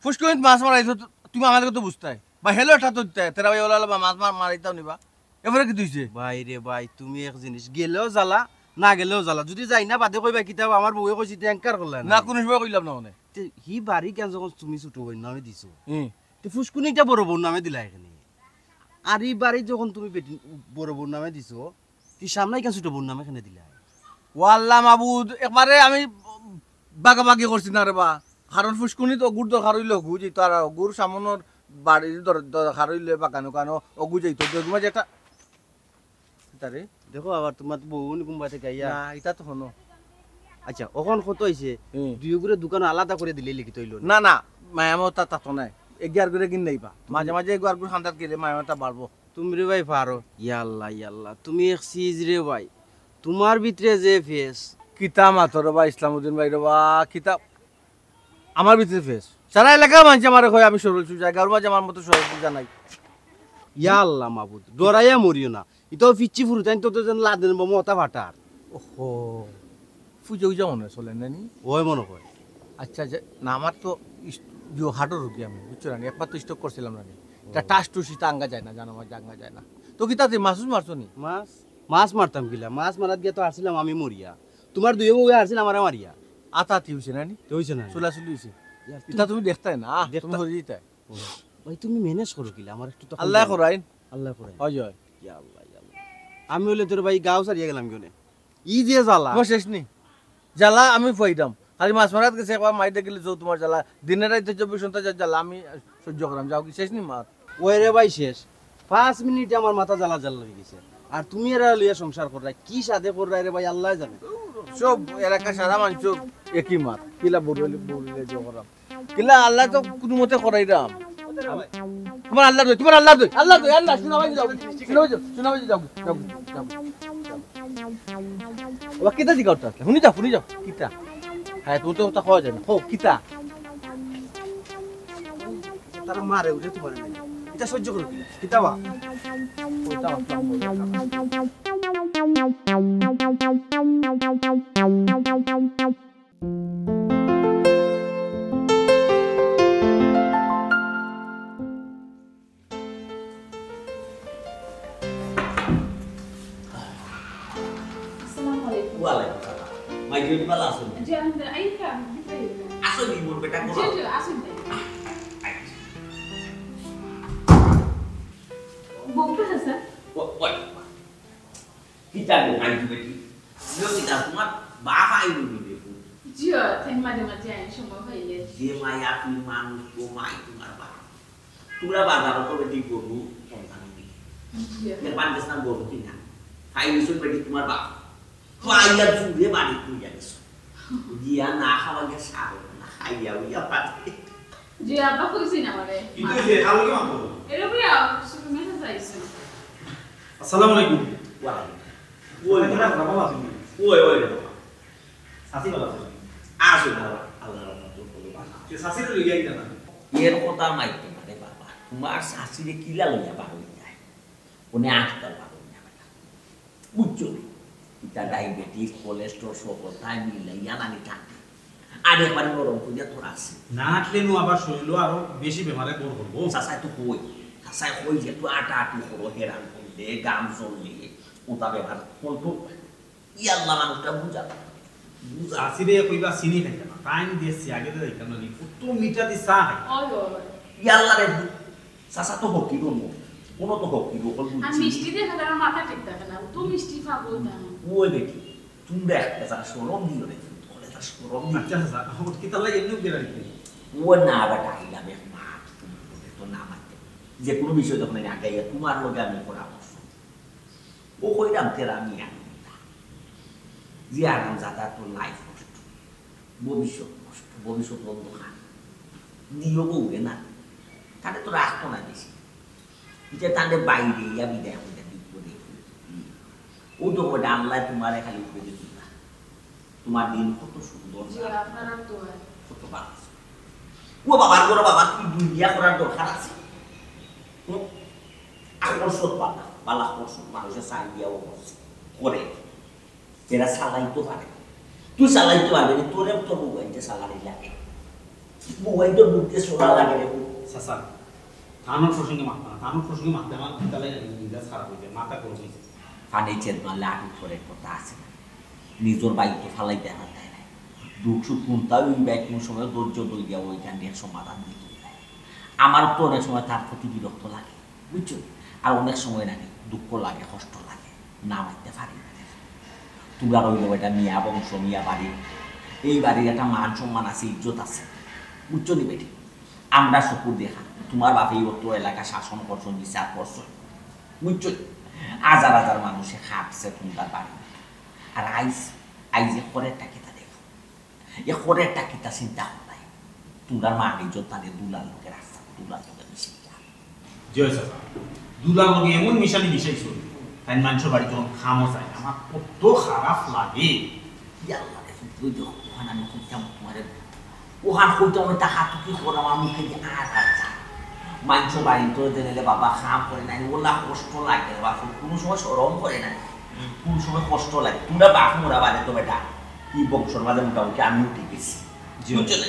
ফুসকুনিত মাছ মারাইছো তো, তুমি আমার লগে তো বুঝতায়। বা হেলো এটা তো দিতায়, তেরা ভাই ওলা বা মাছ মার-, মারাইতাও নিবা। এবারে কি তুইছে? ভাই রে ভাই, তুমি এক জিনিস, গেলেও জ্বালা, না গেলেও জ্বালা। যদি যাই না বাদে কইবা কিতা বা আমার বউয়ে কইছি, তে এনকার করলা না। না, কোনো সময় কইলাম না মানে। তে হি বাড়ি কেন যখন তুমি ছোট বউর নামে দিছো? হুম। তে ফুসকুনিটা বড় বউর নামে দিলা এখানে। আর ই বাড়ি যখন তুমি বেটি, বড় বউর নামে দিছো, তি সামনে কেন ছোট বউর নামে এখানে দিলা? ও আল্লাহ মাবুদ, একবারে আমি বাগাবাগি করছি না রে বা। কারণ ফুসকুনিত অগুর দরকার হইলে অগু যেত, আর অগুর সামনর বাড়ির দর-, দরকার হইলে বাগানো কানো অগু যাইতো। দেখো মাঝে একটা, কিতা রে? দেখো আবার তোমার বউ নি কুম্বা থেকে আইয়া। না, এটা তো হনো। আচ্ছা, অখন কত হইছে? হুম। দুই গুরে দোকান আলাদা করে দিলে লিখিত হইল না। না, না, মায়ামতা তা তো নাই। এগার গুরে গিন নাইবা। মাঝে মাঝে এগার গুর খান্দাত গেলে মায়ামতা বাড়বো। তুমি রে ভাই পারো। ইয়া আল্লাহ, ইয়া আল্লাহ, তুমি এক চিজ রে ভাই। তোমার ভিতরে যে ফেস। কিতা মাতো রে বা ইসলামউদ্দিন ভাই রে বা, কিতা আমার ভিতরে ফেস। সারা এলাকার মানুষ আমারে কয় আমি সরল সুজা, গাঁওর মাঝে আমার মতো সরল সুজা নাই। ইয়া আল্লাহ মাবুদ, ডরাইয়া মরিও না। ইতাও ফিচ্ছি ফুরুতাইন তো, তো যেন লাদেন বা মতা ফাটার। ওহো, ফুজা উজা মনে চলে না নি? ওই মনে হয়। আচ্ছা, যে, না, আমার তো ইস-, ইয়ো, হার্টর রোগী আমি, বুঝছো না নি? একবার তো স্ট্রোক করছিলাম না নি? এটা ও। টাস টুস ইতা আঙ্গা যায় না, জানো, আমার আঙ্গা যায় না। তো কিতা তুই মাছ উছ মারছো নি? মাছ? মাছ মারতাম কিলা? মাছ মারাত গিয়া তো আসছিলাম আমি মরিয়া। তোমার দুইও বউয়ে আসছিল আমারে মারিয়া। আতাআতি হইছে না নি? তো হইছে না নি? চুলাচুলি হইছে। ইয়ার, ইতা তুমি দেখতায় না, আহ, দেখতা- তুমি হরি দিতায়। ও, ভাই, তুমি ম্যানেজ করো কিলা? আমার একটু তখন আল্লাহ বলো। করাইন। আল্লাহ করাইন। হয়, হয়। ইয়া আল্লাহ, ইয়া আল্লাহ। আমি হইলে তোর ভাই গাঁও ছাড়িয়া গেলাম কেনে? ই যে জ্বালা। তোমার শেষ নি? জ্বালা আমি ফুয়াইতাম। খালি মাছ মারাত গেছে একবার মাইর দেখিলে তো তোমার জ্বালা। দিনে রাইতে চব্বিশ ঘন্টা যা জ্বালা আমি সহ্য করাম। যাও কি শেষ নি মাত? ওই রে ভাই শেষ। পাঁচ মিনিটে আমার মাথা জ্বালা জ্বালা হয়ে গেছে। আর তুমি এরা লইয়া সংসার কররায়, কি সাধে কররায় রে ভাই, আল্লাহ জানে। সব এলাকা সারা মানুষ একই মাত। কিলা বড় হইলে, বড় হইলে যে করাম। কিলা আল্লাহ তো কোনো মতে করাইরাম। তোমার আল্লাহ দই, তোমার আল্লাহ দই, আল্লাহ দই, আল্লাহ, শোনা ভাই যাও, শোনা ভাই যাও, শোনা ভাই যাও, যাও, যাও, যাও। ও, কিতা জিগা উঠতে আসলে? শুনি যাও, শুনি যাও, কিতা? হ্যাঁ, তুমি তো কথা কওয়া যায় না। হো, কিতা? তারা মারে উঠে তোমার নেই। এটা সহ্য করো কি? কিতা বা? ওটা আপনার বউ। আসসালামু আলাইকুম। ওয়ালাইকুম সালাম। মাই, তুমি ভালা আছো? জি, আলহামদুলিল্লাহ। এই তো আমি ভিতরে গেলাম। ওই মোর বেটা জি করো। জি, আসুন ভাই। বকবে না স্যার? ও, ওই। কিতা রে, আনছি বেটি? ইয়ো কিতা, তোমার বাপ আইলো নি রে? জি, তাই মাঝে মাঝে আইন সময় হইলে। যে মায়া তুমি মানুষ, ও মাই তোমার বাপ। তোমরা বাজারো তো বেটি গরু সন্তান নেই। জি। এর পান গেছ না গরু কিনা? ফাইলিছইন বেটি তোমার বাপ। তো আইয়া জুড়ে বাড়ি তুই জানিস। দিয়া না খাওয়া গিয়া সারো না, খাইয়া উইয়া পারে। জি, আব্বা কইছি না আমারে। কিন্তু যে খালো কি মাত্র? এর উপরে শুধু মেসেজ আইছে। আসসালামু আলাইকুম। ওয়ালাইকুম। ওই ওই না। না, বাবা আছে। ওই, ওই রে বাবা। সাথী বাবা আছে। আসো না, আল্লাহ রহমত করো বাবা। যে সাথী তো লইয়া গেল না। এর কথা মাইতো না রে বাবা। তোমার শাশুড়ি কিলা লইয়া বার হই যায়? উনি আজকাল বার হই না বেটা। বুঝছো নি? এটা ডায়াবেটিস, কোলেস্ট্রল, সকল তাই মিলাইয়া নানি থাকে। আর একবারে নরম করিয়া তোর আছে। না আটলে নু আবার শরীরও আরো বেশি বেমারে বড় করবো। চাচাই তো কই, চাচাই কই যে তুই আটা আটি করো, হেরান করলে, গাম জ্বললে, ওটা বেমার কন্ট্রোল। ইয়াল্লা মানুষটা বুঝা, বুঝা। চাষিরে কইবা চিনি খাইতে না, টাইম দিয়েছি আগে তো দেখতাম না, কত মিঠা দি চা খাই। ওই, ওই। ইয়াল্লা রে, চাচা তো হকি রকম, কোনো তো হকি রকম আর মিষ্টি দেখে তার মাথা ঠিক থাকে না, তো মিষ্টি খাবো না। ওই বেটি, তোমরা একটা যা শরম দিও রে, তোমরা যা শরম দিও। আচ্ছা, আচ্ছা, ওর কি তার লাগে এমনি বেড়া নিতে? ও না বেটা, আইলাম এক মাত, তুমি তো না মানতে। যে কোনো বিষয় যখন আমি আগাইয়া তোমার লগে আমি পরামর্শ। ও কইলাম তেরা আমি আনবি না। যে আরাম জাদা তো লাইফ নষ্ট, ভবিষ্যৎ নষ্ট, ভবিষ্যৎ অন্ধকার। দিও বউরে না, তাহলে তো রাখতো না বেশি। এটা তাহলে বাইরে ইয়া বিদায় হইতে দিব দেখি। ও তো ওটা আল্লাহ তোমারে খালি উপরে দিবা। তোমার দিন কত সুন্দর। জি, আপনারা তো হয়। কত ভালো আছে। ও বাবার ঘরে বাবা, তুই দুই বিয়া করার দরকার আছে? হুম? আকর্ষণ বালা, বালা আকর্ষণ, মানুষের চাই বিয়াও করছে, করে। এরা চালাইতে পারে। তুই চালাইতে পারবি না, তোরে তো মোবাইলটা চালানি লাগে। মোবাইলটা বুঝতে শোনা লাগে রে। চাচা, তানোর প্রসঙ্গে মাতবা না, তানোর প্রসঙ্গে মাতলে আমার কিতা লাগে, মেজাজ খারাপ হয়ে যায়, মাথা গরম হয়ে যায়। পানি চেত মারলে আটু পরে কথা আছে না। নিজের বাইক তো ফালাই দেয় না, তাই না? দুঃখ সুখ কোনটা ওই বাইক কোন সময় ধৈর্য ধরিয়া ওইখান দিয়ে সমাধান দিতে হয়। আমার তো অনেক সময় তার প্রতি বিরক্ত লাগে, বুঝছো? আর অনেক সময় নাকি দুঃখ লাগে, কষ্ট লাগে, না মারতে পারি না। তোমরা রইল এটা মিয়া বংশ, মিয়া বাড়ি, এই বাড়ির একটা মান সম্মান আছে, ইজ্জত আছে, বুঝছো নি বেটি? আমরা চকুর দেখা, তোমার বাপে অত এলাকা শাসন করছো, বিচার করছো, বুঝছো? হাজার হাজার মানুষে খাটছে তোমার বাড়ি। আর আইজ, আইজ এ করেরটা কিতা দেখো, এ করেরটা কিতা চিন্তা করলাই। তোমরা মান ইজ্জত তাদের দুলার লোকের রাস্তা, দুলার লোকের মিশিয়া। জি হয় চাচা, দুলার লগে এমন মিশানি মিশাইছো, তাই মানুষের বাড়ি যখন খামো যায়, আমার কত খারাপ লাগে। ইয়াল্লা রে, তুই দেখো, ওখানে আমি কইতাম তোমারে, ওখান কইতাম ওই তা হাত কি করে আমার মুখে দিয়ে আর আর যায়। মাংস বাড়ি তো দিলে বাবা কাম করে নাই, ওলা কষ্ট লাগে রে বাবা, কোনো সময় শরম করে নাই, কোনো সময় কষ্ট লাগে। তোমরা বাপ মোরা বাদে তো বেটা, এই বংশর মাঝে মোটামুটি আমি উঠে গেছি। জি। বুঝছো না?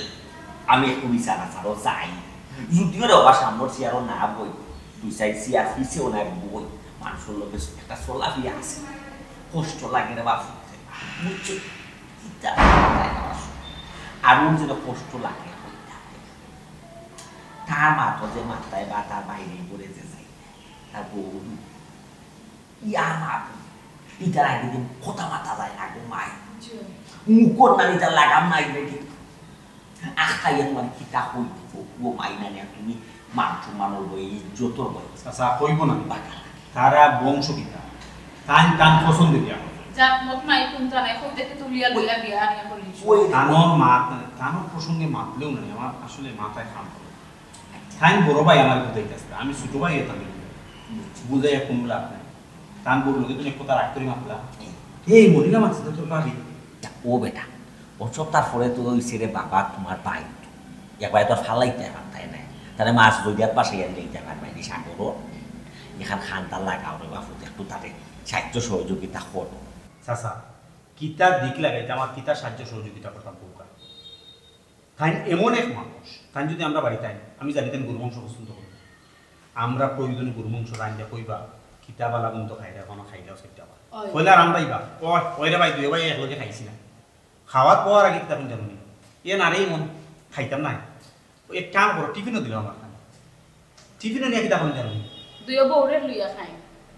আমি একটু বিচার আচারও যাই, যদিও রে বাবা সামনের চেয়ারও না বই, দুই সাইড চেয়ার পিছেও না বই, মানুষের লোকের একটা চলাফিরা আছে, কষ্ট লাগে রে বাপ। বুঝছো? কিতা লাগে আমার? আর ওর যেন কষ্ট লাগে, ওই থাকে। তার মা তো যে মাথায় বা তার বাইরে ঘুরে যে যায়, তার বউ, ইয়ার মা তো, ইটার আগে দিন কথা মাথা যায় না গো মাই। জি। মুখর নানি তার লাগাম নাই বেটি। আখতাইয়া তোমার কিতা কই দিব, ও মাই নানি আর তুমি মান সম্মানর বই, ইজ্জতর বই। চাচা, কইব না। বাঁকা। তারা বংশ কিতা? তান তান পছন্দ দিয়া। যাক, মত নাই, কোনটা নাই, খুব দেখে তুলিয়া লইয়া বিয়া আনিয়া করিস। ওই তানোর মা, তানোর প্রসঙ্গে মাতলেও নাই, আমার আসলে মাথায় খাম করে। তাই বড় ভাই আমার বুঝাইতেছে, আমি ছোট ভাই এটা আমি বুঝাই কোনো লাভ নাই। তান বললো কি তুমি এক কথা রাগ করি মাতলা? এই মহিলা মাতছে তো তোর ভাবি। ও বেটা, ও সব তারপরে তো ওই ছেড়ে বাবা তোমার ভাই। একবারে তো ফালাইতে পারতাই নাই। তাহলে মাছ দরিয়ার পাশে গেলে এই জায়গার বাইরে সাগরও এখান খান্তা লাগাও রে বাপু, একটু তাদের সাহায্য সহযোগিতা করো। চাচা, কিতা দিক লাগাইতে আমার কিতা সাহায্য সহযোগিতা করতাম বউকা? তাই এমন এক মানুষ, তাই যদি আমরা বাড়ি তাই, আমি জানি তাই গরু মাংস পছন্দ করি। আমরা প্রয়োজনে গরু মাংস রান্না কইবা, কিতা বালা মন্দ খাইরা, কোনো খাইলেও সেটা আবার। ওই। কইলে আর আমরাই বা, ওই, ওই রে ভাই, দুই ভাই একলগে খাইছি না। খাওয়ার পর আগে কিতা কোন জানি। এ না রে মন। খাইতাম না। ওই এক কাম করো, টিফিনও দিলাম আমার কাছে। টিফিনও নিয়া কিতা করইন জানো নি? দুইও বউরে লইয়া খাইন।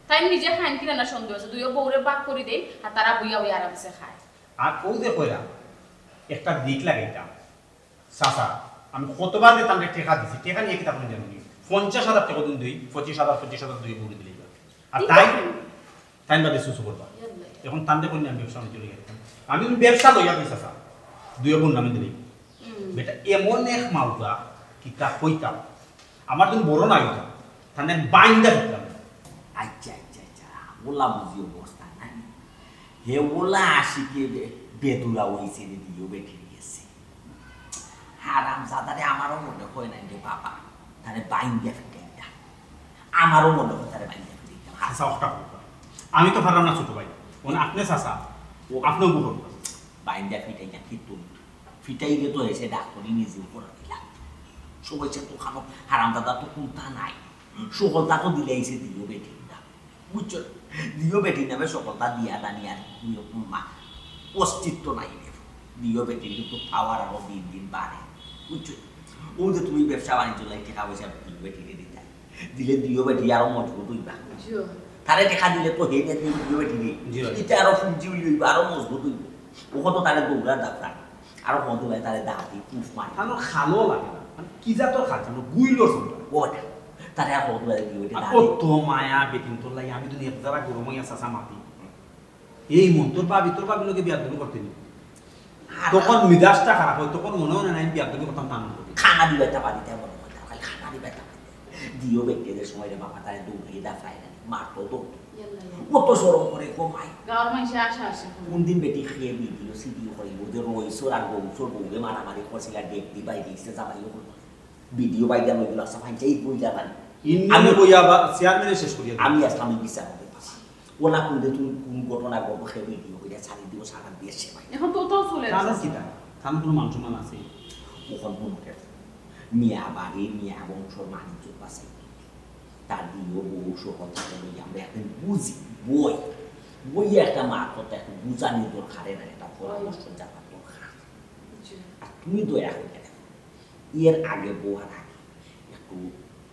তাইন নিজে খাইন কিনা না সন্দেহ আছে। দুইও বউরে ভাগ করি দেইন, আর তারা বইয়া বইয়া আরামসে খায়। আর অউ যে কইরা, একটা দিক লাগাইতাম। চাচা, আমি কতবার যে তানরে টেকা দিছি, টেকা নিয়া কিতা করইন জানো নি? পঞ্চাশ হাজার টেকা দিন দেই, পঁচিশ হাজার, পঁচিশ হাজার দুইও বউরে দিলাইবা। আর তাইন, তাইন বাদে সুসু করবা। ইয়াল্লা। এখন তানরে কইন আমি ব্যবসা বাণিজ্য লইয়া দিতাম। আমি ব্যবসা লইয়া দিছি চাচা, দুইও বউর নামে দিলাইবা। হুম। বেটা এমন এক মাউতা, কিতা কইতাম, আমার দিন বড় না অইতাম, তানরে বাইন্দা দিতাম। আচ্ছা, আচ্ছা, আচ্ছা, অলা বুঝি অবস্থা নাই। হে অলা আশিকে বে-, বেদুরা অইছে রে, দুইও বেটির গেছে। হারামজাদারে আমারও মনে কয় না রে বাবা, তারে বাইন্দা ফিটাইতা। আমারও মনে কয় তারে বাইন্দা ফিটাইতা। আচ্ছা, ওটা বলবো। আমি তো পারলাম না ছোট ভাই, ওন আপনি চাচা, ও আপনিও বলুন। বাইন্দা ফিটাইতা কিন্তু ফিটাইলে তো এসে ডাক্তারি নিজেও করা দিলাম। সবাই তো খানো হারামজাদা তো কুন্তা নাই, সকলতা তো দিলাইছে দুইও বেটির নামে। বুঝছো? দুইও বেটির নামে সকলতা দিয়া দানি আর দুইও মা অস্তিত্ব নাই রে। দুইও বেটির কিন্তু পাওয়ার আরো দিন দিন বাড়ে। বুঝছো? অউ যে তুমি ব্যবসা বাণিজ্য লাগি টেকা পয়সা দুইও বেটিরে দিতা, দিলে দুইও বেটি আরো মজবুত অইবা। জি। তারে টেকা দিলে তো হে দুইও বেটিরে, জি। ইটা আরো পুঞ্জি অইবা, আরো মজবুত অইবো। অখন তো তারে দৌড়া দাপড়া। আরো কত ভাই তারে দাঁতি কুফ মারে। তার খালো লাগে না। মানে কি জাতর খাল জানো? গুইলর সন্তান। ওটা। তারে আর কত ভাই কি ওটা আর দাঁতি। কত মায়া বেটিন তোর লাগি। আমি তো নিয়ে যারা গরম হইয়া চাচা মাতি। এই মন তোর ভাবি, তোর ভাবির লগে বিয়াদবি করতে নি। আর তখন মিজাজটা খারাপ হয়, তখন মনে হয় না আমি বিয়াদবি করতাম, তা মনে করি। খানা দিবে তা বাড়িতে মনে হয়, খালি খানা দিবে তা বাড়িতে। দুইও বেটিরে সময় রে বাবা তারে দৌড়িয়ে দাফায় না। মারতো তো। ইয়াল্লা, ইয়াল্লা। অত শরম করে কমাই। গাঁওর মানষে আশা আশা করে। কোন দিন বেটি খেয়ে ভিডিও সিডিও করে, ও যে রইসর আর গৌসর বউরে মারামারি করছিল, আর ডেক দি বাইরে দিছে, জামাই ও করলো। ভিডিও বাইরে লইগুলো আসা ফাইন চাই বই যাবানি। ইন্ডিয়ানে আমি বইয়া আবার চেয়ারম্যানে শেষ করিয়া দিল। আমি আসলাম এই বিচার হবে পাশে। ওলা কোন দিন তুমি কোন ঘটনা ঘটবো, খেয়ে ভিডিও করে ছাড়ি দিব, সারা দিয়ে সেবাই। এখন তো ওটাও চলে কারণ আসে। কি তা? কারণ কোনো মান সম্মান আছে? ওখান কোনো কেন? মিয়া বাড়ি, মিয়া বংশর মানুষ বাঁচাই। তার দুইও বউ সহ তাকে লইয়া আমরা একদিন বুঝি, বই, বইয়া একটা মার কথা একটু বুঝানির দরকারে না, এটা পরামর্শ জানার দরকার। জি। আর তুমি দয়া করে দেখো, এর আগে বউ আর আগে একটু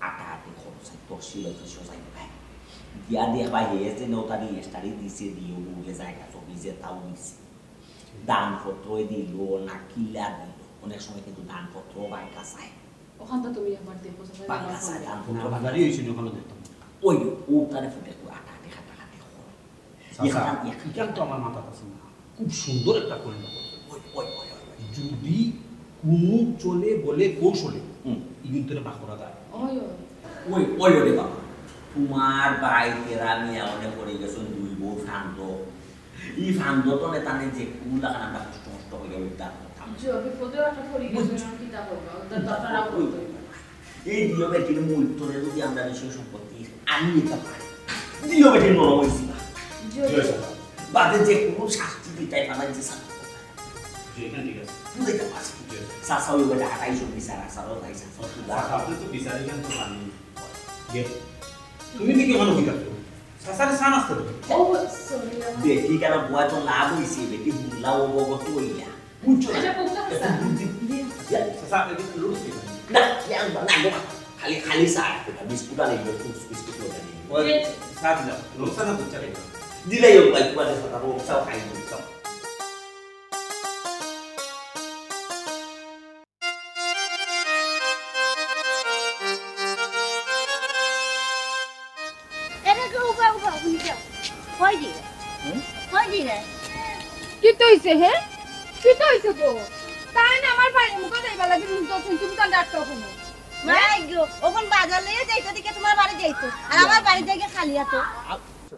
আটা আটি খরচ হয়, তহসিল হয়তো সোজাই পায়। দিয়া দেখবা হে যে নৌকারি স্টাডি দিছে, দুইও বউরে জায়গা জমি যেটাও দিছে। দানপত্র দিল না কিলা দিল, অনেক সময় কিন্তু দানপত্র বাঙ্কা চায়। ওখান তো তুমি একবার দেখো, সবাই বাঙ্কা চায় দানপত্র। না, বাজারি হইছে না, ওখানে দেখতাম। ওই, ও তারে ফুটে তো আটা আটি খাটা খাটি করে। চাচা, এখান, এখান। এখান তো আমার মাথাত আছে না। খুব সুন্দর একটা পরিণত করছে। ওই, ওই, ওই, ওই, ওই। যদি কোনো চলে বলে কৌশলে, হুম। ইগুন তোরে বাঁক করা যায়। ওই, ওই। ওই, ওই, ওরে বাবা। তোমার ভাই তেরা মিয়া অনেক পড়ে গেছেন দুই বউ শান্ত। এই ফান্দতনে তানে যে কুল লাখান আমরা কষ্ট মষ্ট হইয়া উদ্ধার করতাম। জি, বিপদে একটা পড়ি গেছে, বুঝছো? এখন কিতা করবা? উদ্ধার তো আপনারা করতে হইবে। এই দিও বেটির মূল তোরে যদি আমরা বিষয় সম্পত্তি আনি নিতে পারি, দিও বেটির নরম হইছি না। জি, জি, জি। স্যার। বাদে যে কোনো শাস্তি দিতে পারেন যে স্যার। জি, এখানে ঠিক আছে। বুঝাইতে পারছি। জি, স্যার। চাচা ওই বেটা আড়াইশো বিচার, আসারও তাই চাচা সুদা। স্যার, আপনি তো বিচার এখানে তো পাননি। জি। তুমি দেখি ওখানে কি করছো? চাচারে চা নাস্তা দেবে। ও, সরি, আমার দেখি কেন বুয়া তো লাভ হইছে, বেটি হুমলা ও বগত হইয়া। বুঝছো না? আচ্ছা, কোনটা একটু চাচা? বুদ্ধি দিয়ে। চাচা, আপনি কি লুডু খেলবেন? না, কি আনবা? না, গো, খালি, খালি চা একটা, বিস্কুট আর এগুলো, টুস বিস্কুট ওটা নিয়ে। ওই, চা দিলাম। রোকসানা দুধ চা খাইবা। দিলাই হোক ভাই, তোমার সাথে রোকসাও খাই, রোকসাও। এরে তো উবা, উবা, উনি যাও। কই দিবে? হুম? কই দিবে? কিতা অইছে, হে? কিতা অইছে তো? তাই না আমার বাড়ির মুখে যাইবা লাগে, তুমি তো শুনছি, তুমি তো ডাকতে ওখানে। মাই গো, ওখান বাজার লইয়া যাইতো, দিকে তোমার বাড়ি যাইতো। আর আমার বাড়ি যাই গিয়া খালি হাতে।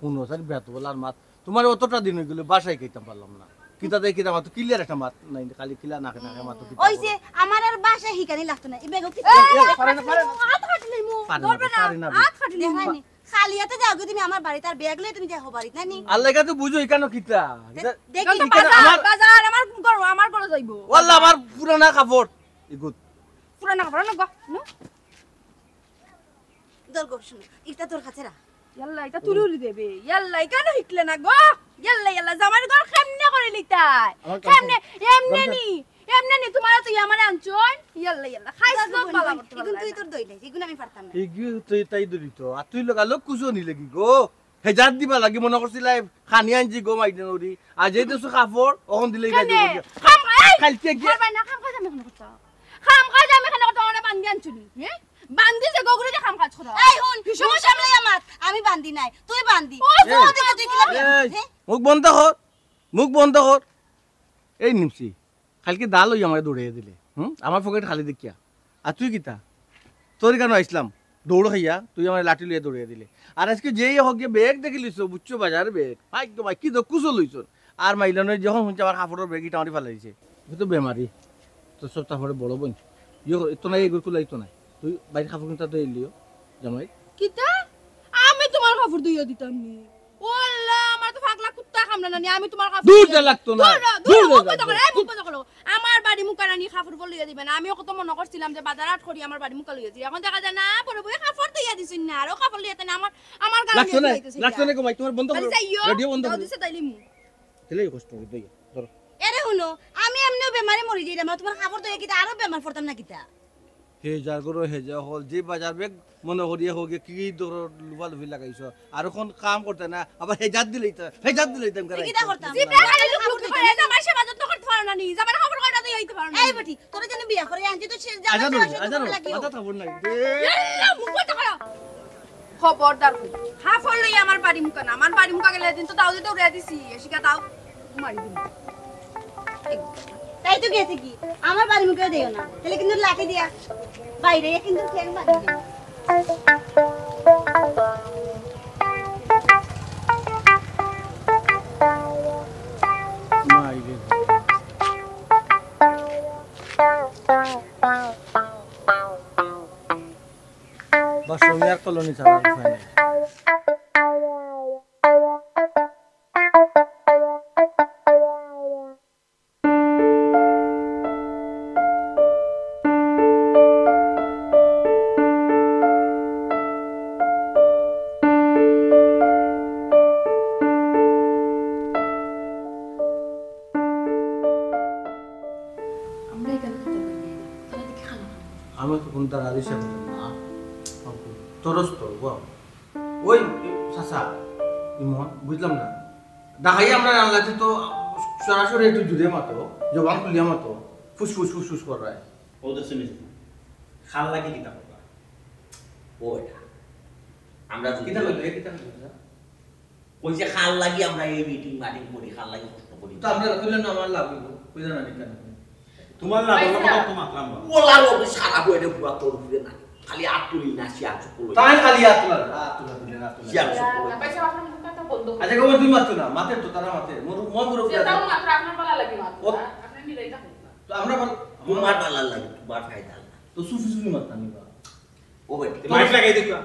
কোন সারি বেতবলার মাত? তোমার অতটা দিন হয়ে গেল, বাসায় খাইতাম পারলাম না। কিতা দেয় কিতা মাতো, ক্লিয়ার একটা মাত নাই, খালি কিলা নাকে নাকে মাতো, কিতা ওই করো? যে আমার আর বাসায় হিকানি লাগতো না, এই ব্যাগও কি এ, এ, পারে না, পারে না। হাত কাটলি মু, পারে না, ধরবে না, পারে না। হাত কাটলি মু। দেখো নি, খালি হাতে যাও গো তুমি আমার বাড়িত, আর ব্যাগ লইয়া তুমি যাও বাড়িত, না নি? আল্লাহ কাছে বুঝো, এখানে কিতা? দে-, কিতা? দেখি। এখানে তো কিতা? বাজার, আমার বাজার, আমার ঘর, আমার ঘরে যাইবো। ওয়াল্লাহ, আমার পুরানা কাপড়। ইগুত। পুরানা কাপড়, না গো, নো? দর গো, শুনো, ইটা তোর কাছে রাখ। ইয়াল্লা, ইটা তুলে উলি দেবে। ইয়াল্লা, ইখানো হিকলে না গো। ইয়াল্লা, ইয়াল্লা, জামাইর ঘর কেমনে করে লিতায়? আমার কেমনে? এমনে নি। এমনে নি তুমারে তুই আমারে আনছইন? ইয়াল্লা, ইয়াল্লা। খাইস না, বালা করতে পারলাম না। ইগুন তুই তোর দইলে, ইগুন আমি পারতাম না। ইগু তুই তাই ধরি তো। আর তুই লগালগ কুচো নিলে কি গো? হেজাত দিবা লাগি মনে করছিলাই, খানি আনছি গো মাইডে নরি। আর যেই দেশো কাপড়, অখন দিলেই কেনে? কাম কাজ, এই! কালকে গিয়া মারবাই না, কাম কাজ আমি কেনে করতাম? কাম কাজ আমি কেনে করতাম? ওরা বান্দি আনছুনি, হ্যাঁ? বান্দি যে গগুরে যে কাম কাজ করা। এই হুন, হিসাব মুখ সামলাইয়া মাত, আমি বান্দি নাই, তুই বান্দি। ও, তুই এই, ওদিকে তুই কিলা বিয়া এই, করছিস, হ্যাঁ? মুখ বন্ধ কর, মুখ বন্ধ কর। এই নিমসি, কালকে ডাল অই আমারে দৌড়াইয়া দিলে, হুম? আমার পকেট খালি দেখিয়া। আর তুই কিতা? তোর কেন আইসলাম? দৌড় খাইয়া তুই আমার লাঠি লইয়া দৌড়াইয়া দিলে। আর আজকে যেই হোক গিয়ে ব্যাগ দেখিলিস, বুঝছো, বাজার ব্যাগ। ভাই গো ভাই, কি দো কুশল হইছ। আর মাইলানো যখন শুনছে আমার কাপড়ের ব্যাগ ইটা আমারই ফালাই দিছে। ও তো বেমারি। তোর সব তারপরে বড় বোন। ইয়ে, এত নাই, এগুলো কুলাইতো নাই। তুই বাইরে কাপড় কিনতে তো এলিও, জামাই। কিতা? আমি তোমার কাপড় ধুইয়া দিতাম নি? ও আল্লাহ, আমার তো পাগলা কুত্তা কামড়ানো নি, আমি তোমার কাপড় দূর ধুইয়া যা, লাগতো না। দূর, দূর, দূর, মুখ বন্ধ করো, এই মুখ বন্ধ করো। আমার বাড়ি মুখা রানি কাপড় বল লইয়া দিবেন। আমিও কত মনে করছিলাম যে বাজার হাট করি আমার বাড়ি মুখা লইয়া যাই। এখন দেখা যায় না, পরে বই কাপড় ধুইয়া দিছইন না, আর ও কাপড় লইয়া না আমার, আমার গাল লাগতো না, লাগতো না গো মাই, তোমার বন্ধ করো। রেডিও বন্ধ করো। দিছে তাইলে মু। তাইলে কষ্ট হবে, দই, ধরো। এরে হুনো, আমি এমনিও বেমারে মরি যাইলাম, আর তোমার কাপড় ধুইয়া কিতা আরো বেমার পড়তাম না কিতা? হে যার গরু হে যা হল, যে বাজার ব্যাগ মনে করিয়া হোক, কি ধরো লুফালুফি লাগাইছো। আর এখন কাম করতে না, আবার হেজাত দিলেই তো, হেজাত দিলেই তো আমি কিতা করতাম? জিব্রা খালি লুক লুক করে, জামাই সেবা যত্ন করতে পারো না নি, জামাই কাপড় কয়টা দিয়ে হইতে পারো না। এই বেটি, তোরা যেন বিয়া করে আনছি তো সে আচ্ছা, জামাই সেবা যত্ন আচ্ছা, করা লাগিও। মাথা থাপড় নাই। ইয়াল্লা, মুখ বন্ধ করো। খবরদার কই। কাপড় লই আমার বাড়ি মুখা না, আমার বাড়ি মুখা গেলে দিন তো দাও দিতে উড়ে দিছি, এসিকা দাও। মারি দিন। তাই তো গেছে কি? আমার বাড়ি মুখে দিও না। তাহলে কিন্তু লাঠি দিয়া বাইরে কিন্তু ঠ্যাং মারি দিও। মারি দিন। বাসমিয়ার কলোনি ছাড়া আর উপায় নাই। আমরা এখানে কিতা করি? তারা দেখি খানা খাবো। আমি তো কোন তারা আদেশ করলাম না। তরস তো, বাবা। ওই, চাচা, ইমন, বুঝলাম না। ডাকাই আমরা রান্নাতে তো সরাসরি একটু জুড়ে মাতো, জবান খুলিয়া মাতো, ফুসফুস, ফুসফুস কর রায়। ও তো শুনিস না। খাল লাগি কিতা করবা? ও এটা। আমরা যদি কিতা কইলো, এ কিতা কইলো, স্যার? কইছে, "খাল লাগি আমরা এই মিটিং মাটিং করি, খাল লাগি কষ্ট করি।" তো আমরা কইলে না, আমার লাভ হইব, কইলে না, কেন? তোমার লাভ হলো, আচ্ছা। কথা তো মাতলাম না। ওলা লোক সারা বইরে বুয়া তোর উপরে না। খালি আত তুলি না, শিয়াল চক্কর লই। তাই খালি আত তুলা, আত তুলা দিলে না, আত তুলা। শিয়াল চক্কর লই। ভাই সাহেব, আপনার মুখ কথা বন্ধ করুন। আচ্ছা, কই তুই মাত না, মাতে তো তারা মাতে। মোর, মোর, মোর উপরে যে তাও আছে। মাত্র আপনার ভালা লাগে মাত। ও। না, আপনার মিলাই থাকুন না। তো আমরা বল-, তোমার ভালা লাগে, তোমার ফায়দা না। তো সুফি সুফি মাত না নিবা। ও বেটি, মাইক লাগাই দেখবা।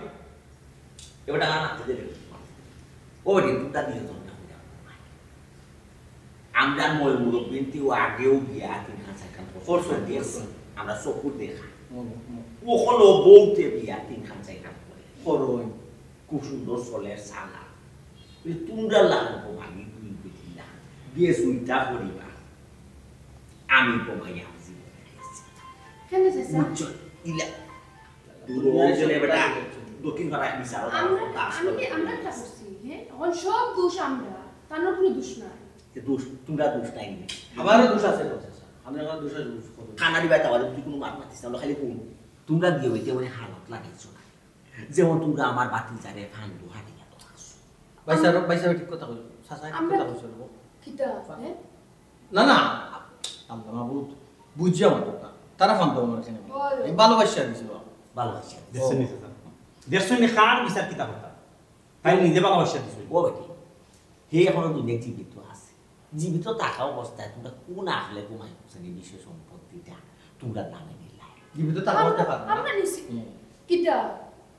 এবার টাকা রাখতে দেবে। ও বেটি, দুটা দিয়ে তো না। আমরা ময় মুরব্বিনতে ও আগেও গিয়া তিন খান চার খান পছন্দ করছে। দেখছি। আমরা চকুর দেখা। হুম, হুম। ও হলো বউতে বিয়া তিন খান চার খান করে। করইন। খুব সুন্দর চলের সালা। এই তোমরা লাগাবো ভাবি দুই বেটি লাগ। বিয়ে সুইটা করিবা। আমি কমাই আমি জীবনে গেছি। কেন চাচা? বুঝছো? ইলা। দূর অঞ্চলে বেটা, দক্ষিণ পাড়ায় বিচার আমরা, করার কথা আমি কি, আসলে। আমরা কিতা করছি, হ্যাঁ? এখন সব দোষ আমরা, তার কোনো দোষ নাই। যে দোষ, তোমরা দোষ নাই নি। আমারও দোষ আছে তো, চাচা। আমরা আমার দোষ আছে, দোষ করবো। কানাডি ভাই, তাহলে তুই কোনো মাত মাতিস না, আমরা খালি কোন? তোমরা দিয়ে হইতে মানে হালত লাগাইছো না। যেমন তোমরা আমার বাতি জারে ফান্দু হারিয়া তো আছো। ভাই সাহেব, ভাই সাহেব ঠিক কথা কইল। চাচা ঠিক আমরা কথা কইছিল গো। কিতা, হ্যাঁ? না, না, আমরা মাবুদ বুঝিয়া মাতো না। তারা ফান্দু আমার এখানে। বলো। এই ভালোবাসা দিছে বাবা। ভালোবাসা। দেখছেন নি চাচা? দেখছেন নি কার বিচার কিতা কথা? তাই নিজে ভালোবাসা দিছে। ও বেটি, হে এখনো দুনিয়া জীবিত আছে। জীবিত থাকা অবস্থায় তোমরা কোন আখলে ঘুমাই হোসেন এই বিষয় সম্পত্তিটা তোমরা নামে নিলাই? জীবিত থাকা আমরা, অবস্থায় পারো না। আমরা নিছি। হুম। কিতা?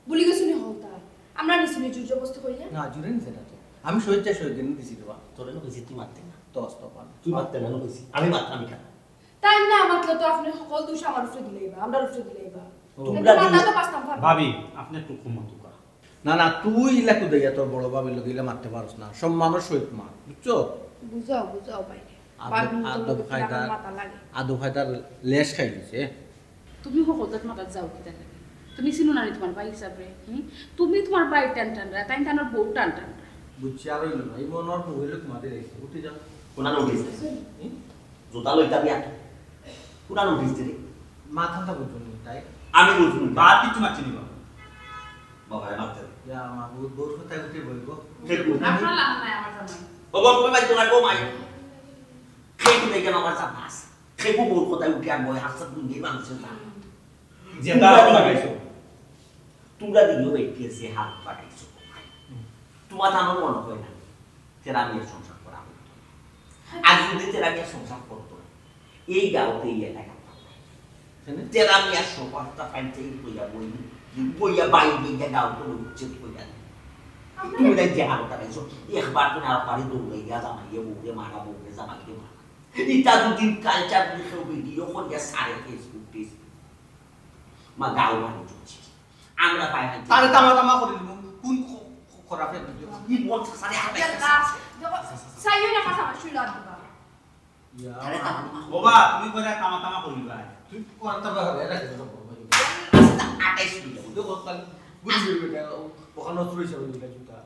ভুলি গেছো নি হলতা? আমরা নিছি নি জোর জবরদস্তি করিয়া? না, জোরে নিছে না তো। আমি শহীদ চাই, শহীদ দিন দিছি রে বা। তোরে না কইছি তুই মারতে না। তো অস্ত পান। তুই মারতে না, না কইছি। আমি মারতাম কেন? তাই না মাতলে তো আপনি সকল দোষ আমার উপরে দিলাইবা, আমরার উপরে দিলাইবা। ও। কিন্তু তোমরা মাথা দিন তো বাঁচতাম পারবো। ভাবি, আপনি একটু ঘুমাতো কা। না, না, তুই ইলা কুদাইয়া তোর বড় ভাবির লগে ইলা মারতে পারস না। সম্মানর সহিত মার, বুঝছো? বুঝাও, বুঝাও বাইরে। আদব কায়দার, আদব কায়দার লেশ খাই দিছে। তুমি হকলতাত মাতাত যাও কিতা লাগে? তুমি চিনো না নি তুমার ভাই হিসাবরে? হুম? তুমি তুমার ভাই টান টান রা, তাইন তানর বউ টান টান রা। বুঝছি, আর অইলো না। এই মনর বউ অইলো তুমাদের এসে। উঠি যাও। কোনা নোটিশ? হুম? জুতা লইতা দিয়া। কোনা নোটিশ দিলে? মাথা তো বুঝছো নি, তাই? আমি বুঝবো না। বাদ কিচ্ছু মারছি নি বাবা। বাবা, এ মারতে দে। ইয়া, আমার বউ, বউর কথা উঠে বলবো। দেখবো। আপনার লাভ নাই আমার জামাই। ও বাবা, তুমি বাইর করো, গো মাই। খেয়ে তুমি কেন আমার জামাই? খেয়ে বউর কথা উঠে আর বই হাসতে দুনিয়ার মানুষের জামাই। যে তারা লাগাইছো। তোমরা দিও বেটিয়ে যে হাত পাকাইছো। তোমার জানো মনে হয় না, তেরা মিয়ার সংসার করা হইতো না। আর যদি তেরা মিয়ার সংসার করতো না, এই গাঁওতে এই এলাকা থাকতো না। কেন? তেরা মিয়ার সব আস্তা পাঞ্চাই কইয়া বই, কইয়া বাইর দিয়া গাঁওতে উচ্ছেদ কইয়া। তুমি তাই যে হালকা পাইছো, একবার তুমি আর পারে দৌড়াইয়া জামাইয়ে বউরে মারা, বউরে জামাইয়ে মারা। ইটা যদি কালচার যদি কেউ ভিডিও করিয়া সারে Facebook, Facebook, মা গাঁও বাড়ি চলছে। আমরা পাই না। তারে তামা তামা করি দিমু। কোন খ-, খ-, খরাপে বুঝো? ই বল সারে হাতে দেখো, সাইও না কথা আমার শুইলা দিবা। ইয়া। তারে তামা তামা। বাবা, তুমি কইরা তামা তামা করি দিবা। তুই কোনটা ভাবে এটা খেতে পারবো না। আচ্ছা, আঠাইশ মিনিট। ওদের কথা বুঝবি বেটা, ওখানে নষ্ট হয়ে যাবে জুতা।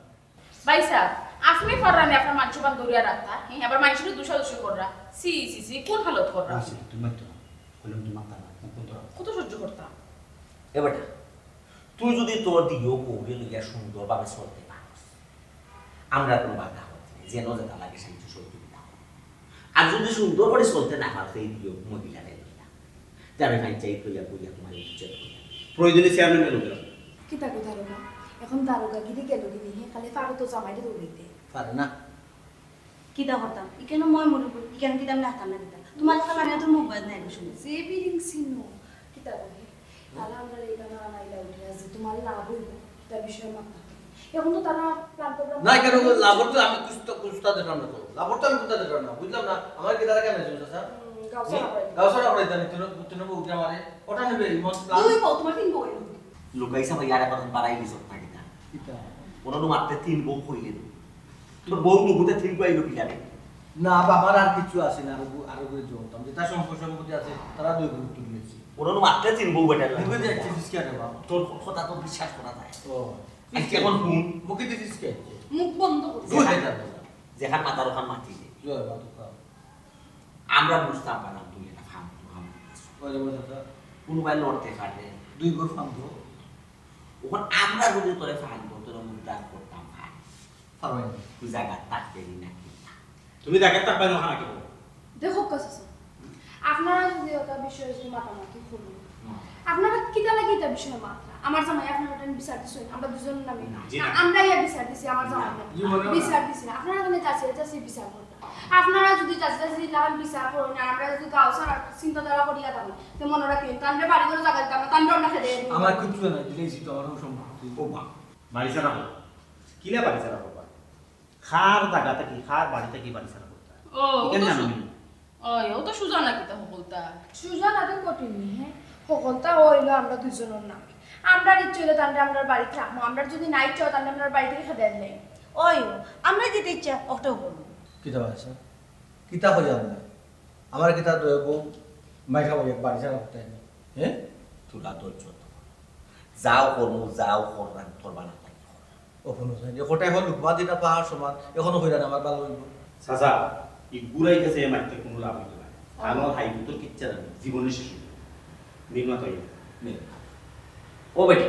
ভাইসাব, আপনে পাররা নি আপনার মান সম্মান ধরিয়া রাখতা, হ্যাঁ, আবার মানষরে দুষাদুষি কররা। ছি, ছি, ছি, কোন হালত কররা? রাশি, তুমি মারতো না। কইলাম তুমি মারতা না, মুখ বন্ধ রাখো। কত সহ্য করতাম? এ বেটা, তুই যদি তোর দিও বউরে লইয়া সুন্দরভাবে চলতে পারস, আমরা কোনো বাধা করতে নাই, যেন যেটা লাগে সাহায্য সহযোগিতা করব। আর যদি সুন্দর করে চলতে না পারো, এই দিও মহিলারে লইয়া, যাবে পঞ্চায়েত লইয়া বইয়া তোমার এই বিচার করিয়া। প্রয়োজনে চেয়ারম্যানরে লইয়া। কিতা কই দারোগা? এখন দারোগাগিরি গেল কি নি? হে খালি পারো তো জামাইরে দৌড়াইতে। পারে না। কিতা করতাম? ইখানো মই মনে করি, ইখান কিতা আমি রাখতাম না কিতা? তোমার লেখা আমি তো মুখ বাদ নাই শুনি। যে বিল্ডিং চিনো, কিতা কই? তারা আমরা এখানে আনাইলা উঠে আছে, তোমার লাভ হইব, তার বিষয়ে মাথা। এখন তো তারা প্ল্যান প্রোগ্রাম না, কেন লাভর তো আমি কুস্তা, কুস্তা দিতাম না তো। লাভর তো আমি কুস্তা দিতাম না, বুঝলাম না। আমার কি তারা কেন আছে, চাচা? হুম, গাউসা হুম? না পাইলে। গাউসা না পাইলে জানি, তুই, তুই না বউকে আমারে, ওটা নেবে, এই মত প্ল্যান। দুই বউ, তোমার তিন বউ হইল। লুকাইছা ভাই, আর এখন বাড়াই দিছ না কিতা? কিতা? ওরা তো মারতে তিন বউ কইলে তো। তোর বউ নুকুতে তিন বউ আইলো কি জানে? না, বাবার আর কিছু আছে না, আরো গু-, আরো করে জমতাম। যেটা সম্পদ সম্পত্তি আছে, তারা দুই গুণ তুলে নিয়েছি। ওরা তো মারতে তিন বউ বেটার লাগে। মুখে দিয়ে চিপস কেন রে বাবা? তোর কথা তো বিশ্বাস করা যায়। ও। আজকে এখন হুন। মুখে দিয়ে চিপস খেয়েছে। মুখ বন্ধ করো। জয় বাবা। যেখান মাথার ওখান মাটি নেই। জয় বাবা, তো খাও। আমরা বুঝতাম পারলাম তুই এটা ফালতু ফালতু কিছু। ওই যে বলছে তো। কোনো ভাই লড়তে পারে। দুই ঘর ফালতু। ওখান আমরা যদি তোরে ফালতু, তোরে উদ্ধার করতাম পারি। পারবেন। তুই জায়গা থাকতে দিন না কি? তুমি জায়গা থাকবে না, ওখানে কি বলবো? দেখো, কাছে আপনারা যদি ওটা বিষয়ে যদি মাতামাতি করুন, হুম। আপনারা কিতা লাগে এটা বিষয়ে মাত্রা? আমার জামাই আপনারা ওটা বিচার দিচ্ছেন, আমরা দুজন নামে। না, জি না। আমরা ইয়া বিচার দিছি, আমার না। জামাই নামে। জি, বলো না। বিচার দিছি না। আপনারা ওখানে যাচিয়ে যাচিয়ে বিচার করুন। আপনারা যদি যাচিয়ে যাচিয়ে লাগান বিচার করুন, আর আমরা যদি গাঁও ছাড়া চিন্তাধারা করিয়া থাকি, তো মনে রাখবেন, তো আমরা বাড়ি করে জায়গা দিতাম না, তো আমরা অন্য খেতে আমার কিচ্ছু না, দিলেই জিতো, আমারও সম্পত্তি। ও মা। বাড়ি ছাড়া হোক। কিলা বাড়ি ছাড়া করবা? কার জায়গা থাকি, কার বাড়ি থাকি বাড়ি ছাড়া করতা? ও, এখানে ও তো জানো সু-, নি? ওই, ও তো সুজা না কিতা হকলতা? সুজা না তো কঠিন নি, হ্যাঁ? হকলতা হইলো আমরা দুইজনের নামে। আমরার ইচ্ছে হইলে তাহলে আমরার বাড়ি থাকবো, আমরার যদি না ইচ্ছে হয় তাহলে আমরার বাড়ি থেকে খেদাই দিলাই। ওই, আমরা যেটা ইচ্ছা ওটাও করবো। কিতা ভাই স্যার? কিতা কই আমরা? আমার কিতা দয়া বউ মাইকা বউ এক বাড়ি ছাড়া করতে নি? হ্যাঁ? তোরা ধৈর্য ধর। যাও করমু, যাও করলাম, তোর বানা তাই কর। ও হুনো, স্যার, এ কটাই হল লুকমা দিটা পাহাড় সমান, এখনো হইরা না, আমার ভালো হইব। চাচা, এই বুড়াই গেছে এ মারতে কোনো লাভ হইতো না। আমার হাই পুত্র কিচ্ছা জানে, জীবনে শেষ হইব। নির্মাতা হইব। নে। ও বেটি,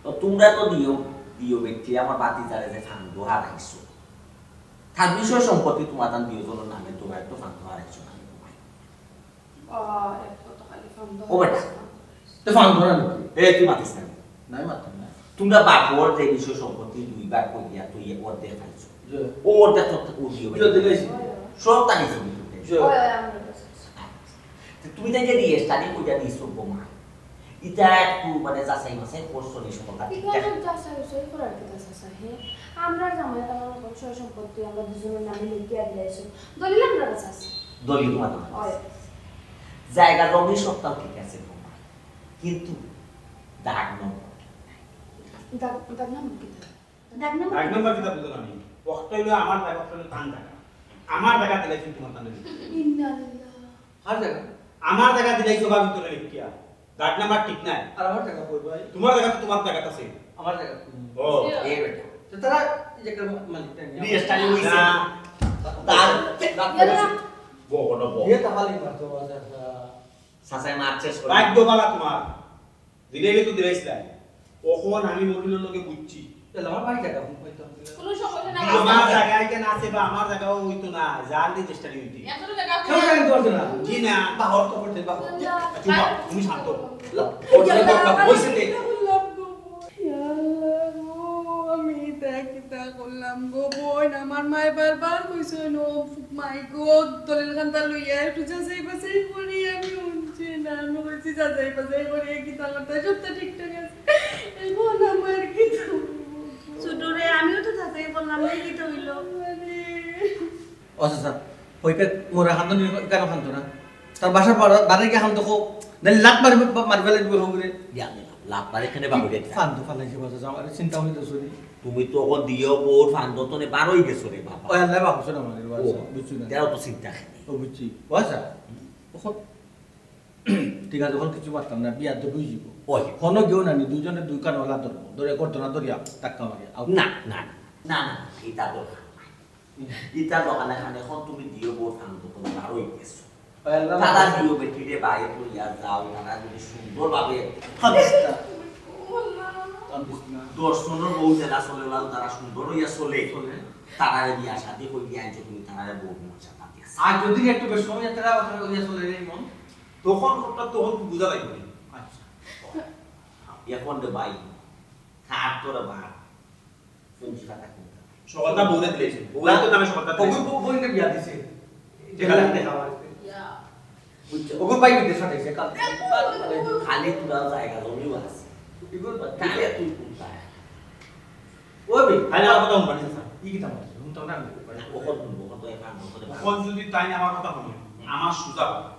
ও তোমরা তো দিও, দিও বেটি, আমার বাতি জারে যে ফান্দ হারাইছো। তার বিষয় সম্পত্তি তোমার তান দিও জনের নামে তোমরা একটু ফান্দ হারাইছো না, ও, এক তো তো খালি ফান্দ ও বেটা। হারাইছো। তো ফান্দ ধরা নাকি? এ, তুই মাতিস না। নাই মাতাম না। তোমরা বাপর যে বিষয় সম্পত্তি দুই ভাগ করিয়া তুই অর্ধেক খাইছো। জি। ও অর্ধেক তোর তো উড়িয়ে জি, দিলাইছি। সব তাকে জমি করতে। জি। ওই, ওই, আমরা তো তো তুমি তাই যে রিয়েস্টারি কইটা দিছো গো মা। ইটা একটু মানে যাচাই বাছাই করছো নি সকলটা ঠিকঠাক? ইটা যাচাই বাছাই করার কি আছে, হে? আমরা জামাই আমার সয় সম্পত্তি আমরা দুজনের নামে লিখিয়া দিলাইছো। দলিল আমরা কাছে আছে। দলিল তোমার কাছে আছে। ওই। জায়গা জমি সবটাও ঠিক আছে গো মা। কিন্তু দাগ নম্বর ঠিক নাই। দাগ, দাগ নম্বর কি? দাগ নম্বর? দাগ নম্বর কিতা বুঝলাম আমি। ওয়াক্ত হইলো আমার দাগ, ওয়াক্ত হইলো তান দাগ। আমার জাগা দিলাইছো তোমার কানে। ইন্না লিল্লাহ। কার জাগা? আমার জাগা দিলাইছো ভাবি তোরে লিখিয়া। গার্ড নাম্বার ঠিক নাই। আর আমার জাগা কই ভাই? তোমার জাগা তো তোমার জাগা আছে। আমার জাগা কই? ও। এ বেটা। তো তারা এই যে একটা মালিক টাইম রেজিস্টারি হইছে। না। তার বগন বগ। ইয়ে তাহলে মারতো বাজার। চাচায় মার শেষ করে। ভাগ্য ভালা তোমার। দিলাইলে তো দিলাইছিলাম। অখন আমি মনিরর লগে বুঝছি। তাহলে আমার ভাই জায়গা কোন পাইতাম? কোনো সমস্যা না। আমার জায়গা এখানে আছে বা আমার জায়গাও হইতো না, জানলে চেষ্টা হইতে। এত জায়গা কেউ জানে তোমার না। জি না। বাহর তো করতে বাহর। চুপ, তুমি শান্ত। ওই যে বাবা, ওই সে দে। আমি এটা কিতা করলাম গো বোন? আমার মায় বারবার কইছইন, ও মাই গো, দলিল খান্তা লইয়া একটু যাচাই বাছাই করি। আমি শুনছি না, আমি কইছি যাচাই বাছাই করি, কিতা করতে সবটা ঠিকঠাক আছে। এখন আমার কিতা? ছোট রে, আমিও তো যাচাই করলাম, এই কিতা হইল? আচ্ছা স্যার, হইকে মোরা খান্ত নিয়ে কেন খান্ত না? তার বাসা বারে গিয়ে খান্ত কো, নাহলে লাত মারি মারি ফেলে দিব হোক রে। ইয়া, লাভ পারে এখানে বাবু দেখতে। খান্ত ফালাইছে বাসা যাও, আরে চিন্তা হইল শুনি। তুমি তো অখন দিও বউর ফান্দতনে বারই গেছো রে বাবা। ওই আল্লাহ বাবু শোনা মানে ও, বুঝছি না। তেরো তো চিন্তা খানি। ও বুঝছি। ও আচ্ছা, অখন ঠিক আছে, অখন কিছু মারতাম না, বিয়া তো বুঝিব। ওই। হনো গেও না নি, দুইজনে দুই কান ওলা ধরবো, ধরে করতো না ধরিয়া ধাক্কা মারিয়া। আউট। না, না, না, না, না, এটা দরকার নাই। এটা দরকার নাই, কারণ অখন তুমি দিও বউর ফান্দতনে বারই গেছো। ওই আল্লাহ তারা বাবু। দিও বেটিরে বাইরে লইয়া যাও, তারা যদি সুন্দরভাবে দর্শনের বউ যেলা চলে, ওলা তারা সুন্দর হইয়া চলে। চলে। তারারে বিয়া শাদি করিয়া আনছো তুমি, তারারে বউ মর্যাদা দিয়াছে। আর যদি একটু বেশ সময় তারা ওখানে ওই চলে রে মন, তখন ওটা তখন বুঝা লাগবে। আচ্ছা। এখন রে ভাই, থাক তোর বাপ, কোন কথা কোনটা? সকালটা বউরে দিলাইছো। বউরে তো নামে সকালটা ওই দিলাইছো। বউ- বউকে বিয়া দিছে। দেখা যাক। দেখা হয়েছে। ইয়া। বুঝছো? ওগুর ভাই বিদেশ পাঠাইছে কাল। খালি তোরা জায়গা জমিও আছে। এগুর তাহলে তুই কোনটা? ওই ভাই, তাই না, আমার কথা শুনবা না, স্যার। ই কিতা মারছে? হুন তো না। না, ওখান শুনবো, ওখান তো এখান ওখানে অখন যদি তাই আমার কথা শুনে, আমার সুজা কথা।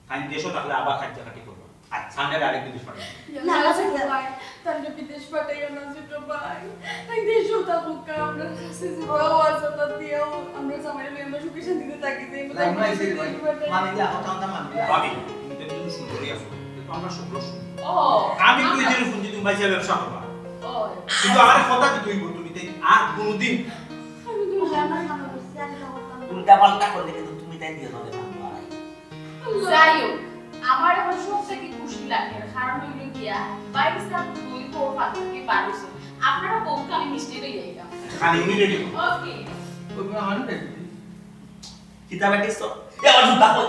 তাই দেশো থাকলে আবার কাটতে কাটি করবো। আর সামনে আরেক বিদেশ পাঠাবো। না, না, স্যার। ভাই, তাহলে বিদেশ পাঠাইও না, ছোট ভাই। তাই দেশও থাকুক, আমরা কাছে যেটাও আছে, তা দিয়েও আমরা জামাই লই আমরা সুখে শান্তিতে থাকি, যে আমরা এসে মানিলা, কথা কথা মানিলা। ভাবি, তুমি তো একজন সুন্দরী আছো, তো আমরা সুন্দর সুন্দর। ও। আমি তুই জেনে শুনছি তুমি বাইসা ব্যবসা করবা। ও। কিন্তু আমার কথা কি তুই বল, তুমি তাই আর কোনোদিন উল্টা পাল্টা করলে কিন্তু তুমি তাই দিয়ে ধরে থাকবো আর। যাই হোক, আমার এখন সব থেকে খুশি লাগে, কারণ হইল গিয়া বাইশ তারিখ দুই বউ পাত্রকে বারোশো। আপনারা বউকে আমি মিষ্টি লই যাইতাম। খালি উনি রেডি। ওকে। ওই আমার দেখবি। কিতা বেটি সব? এ, আমার জুতা কই?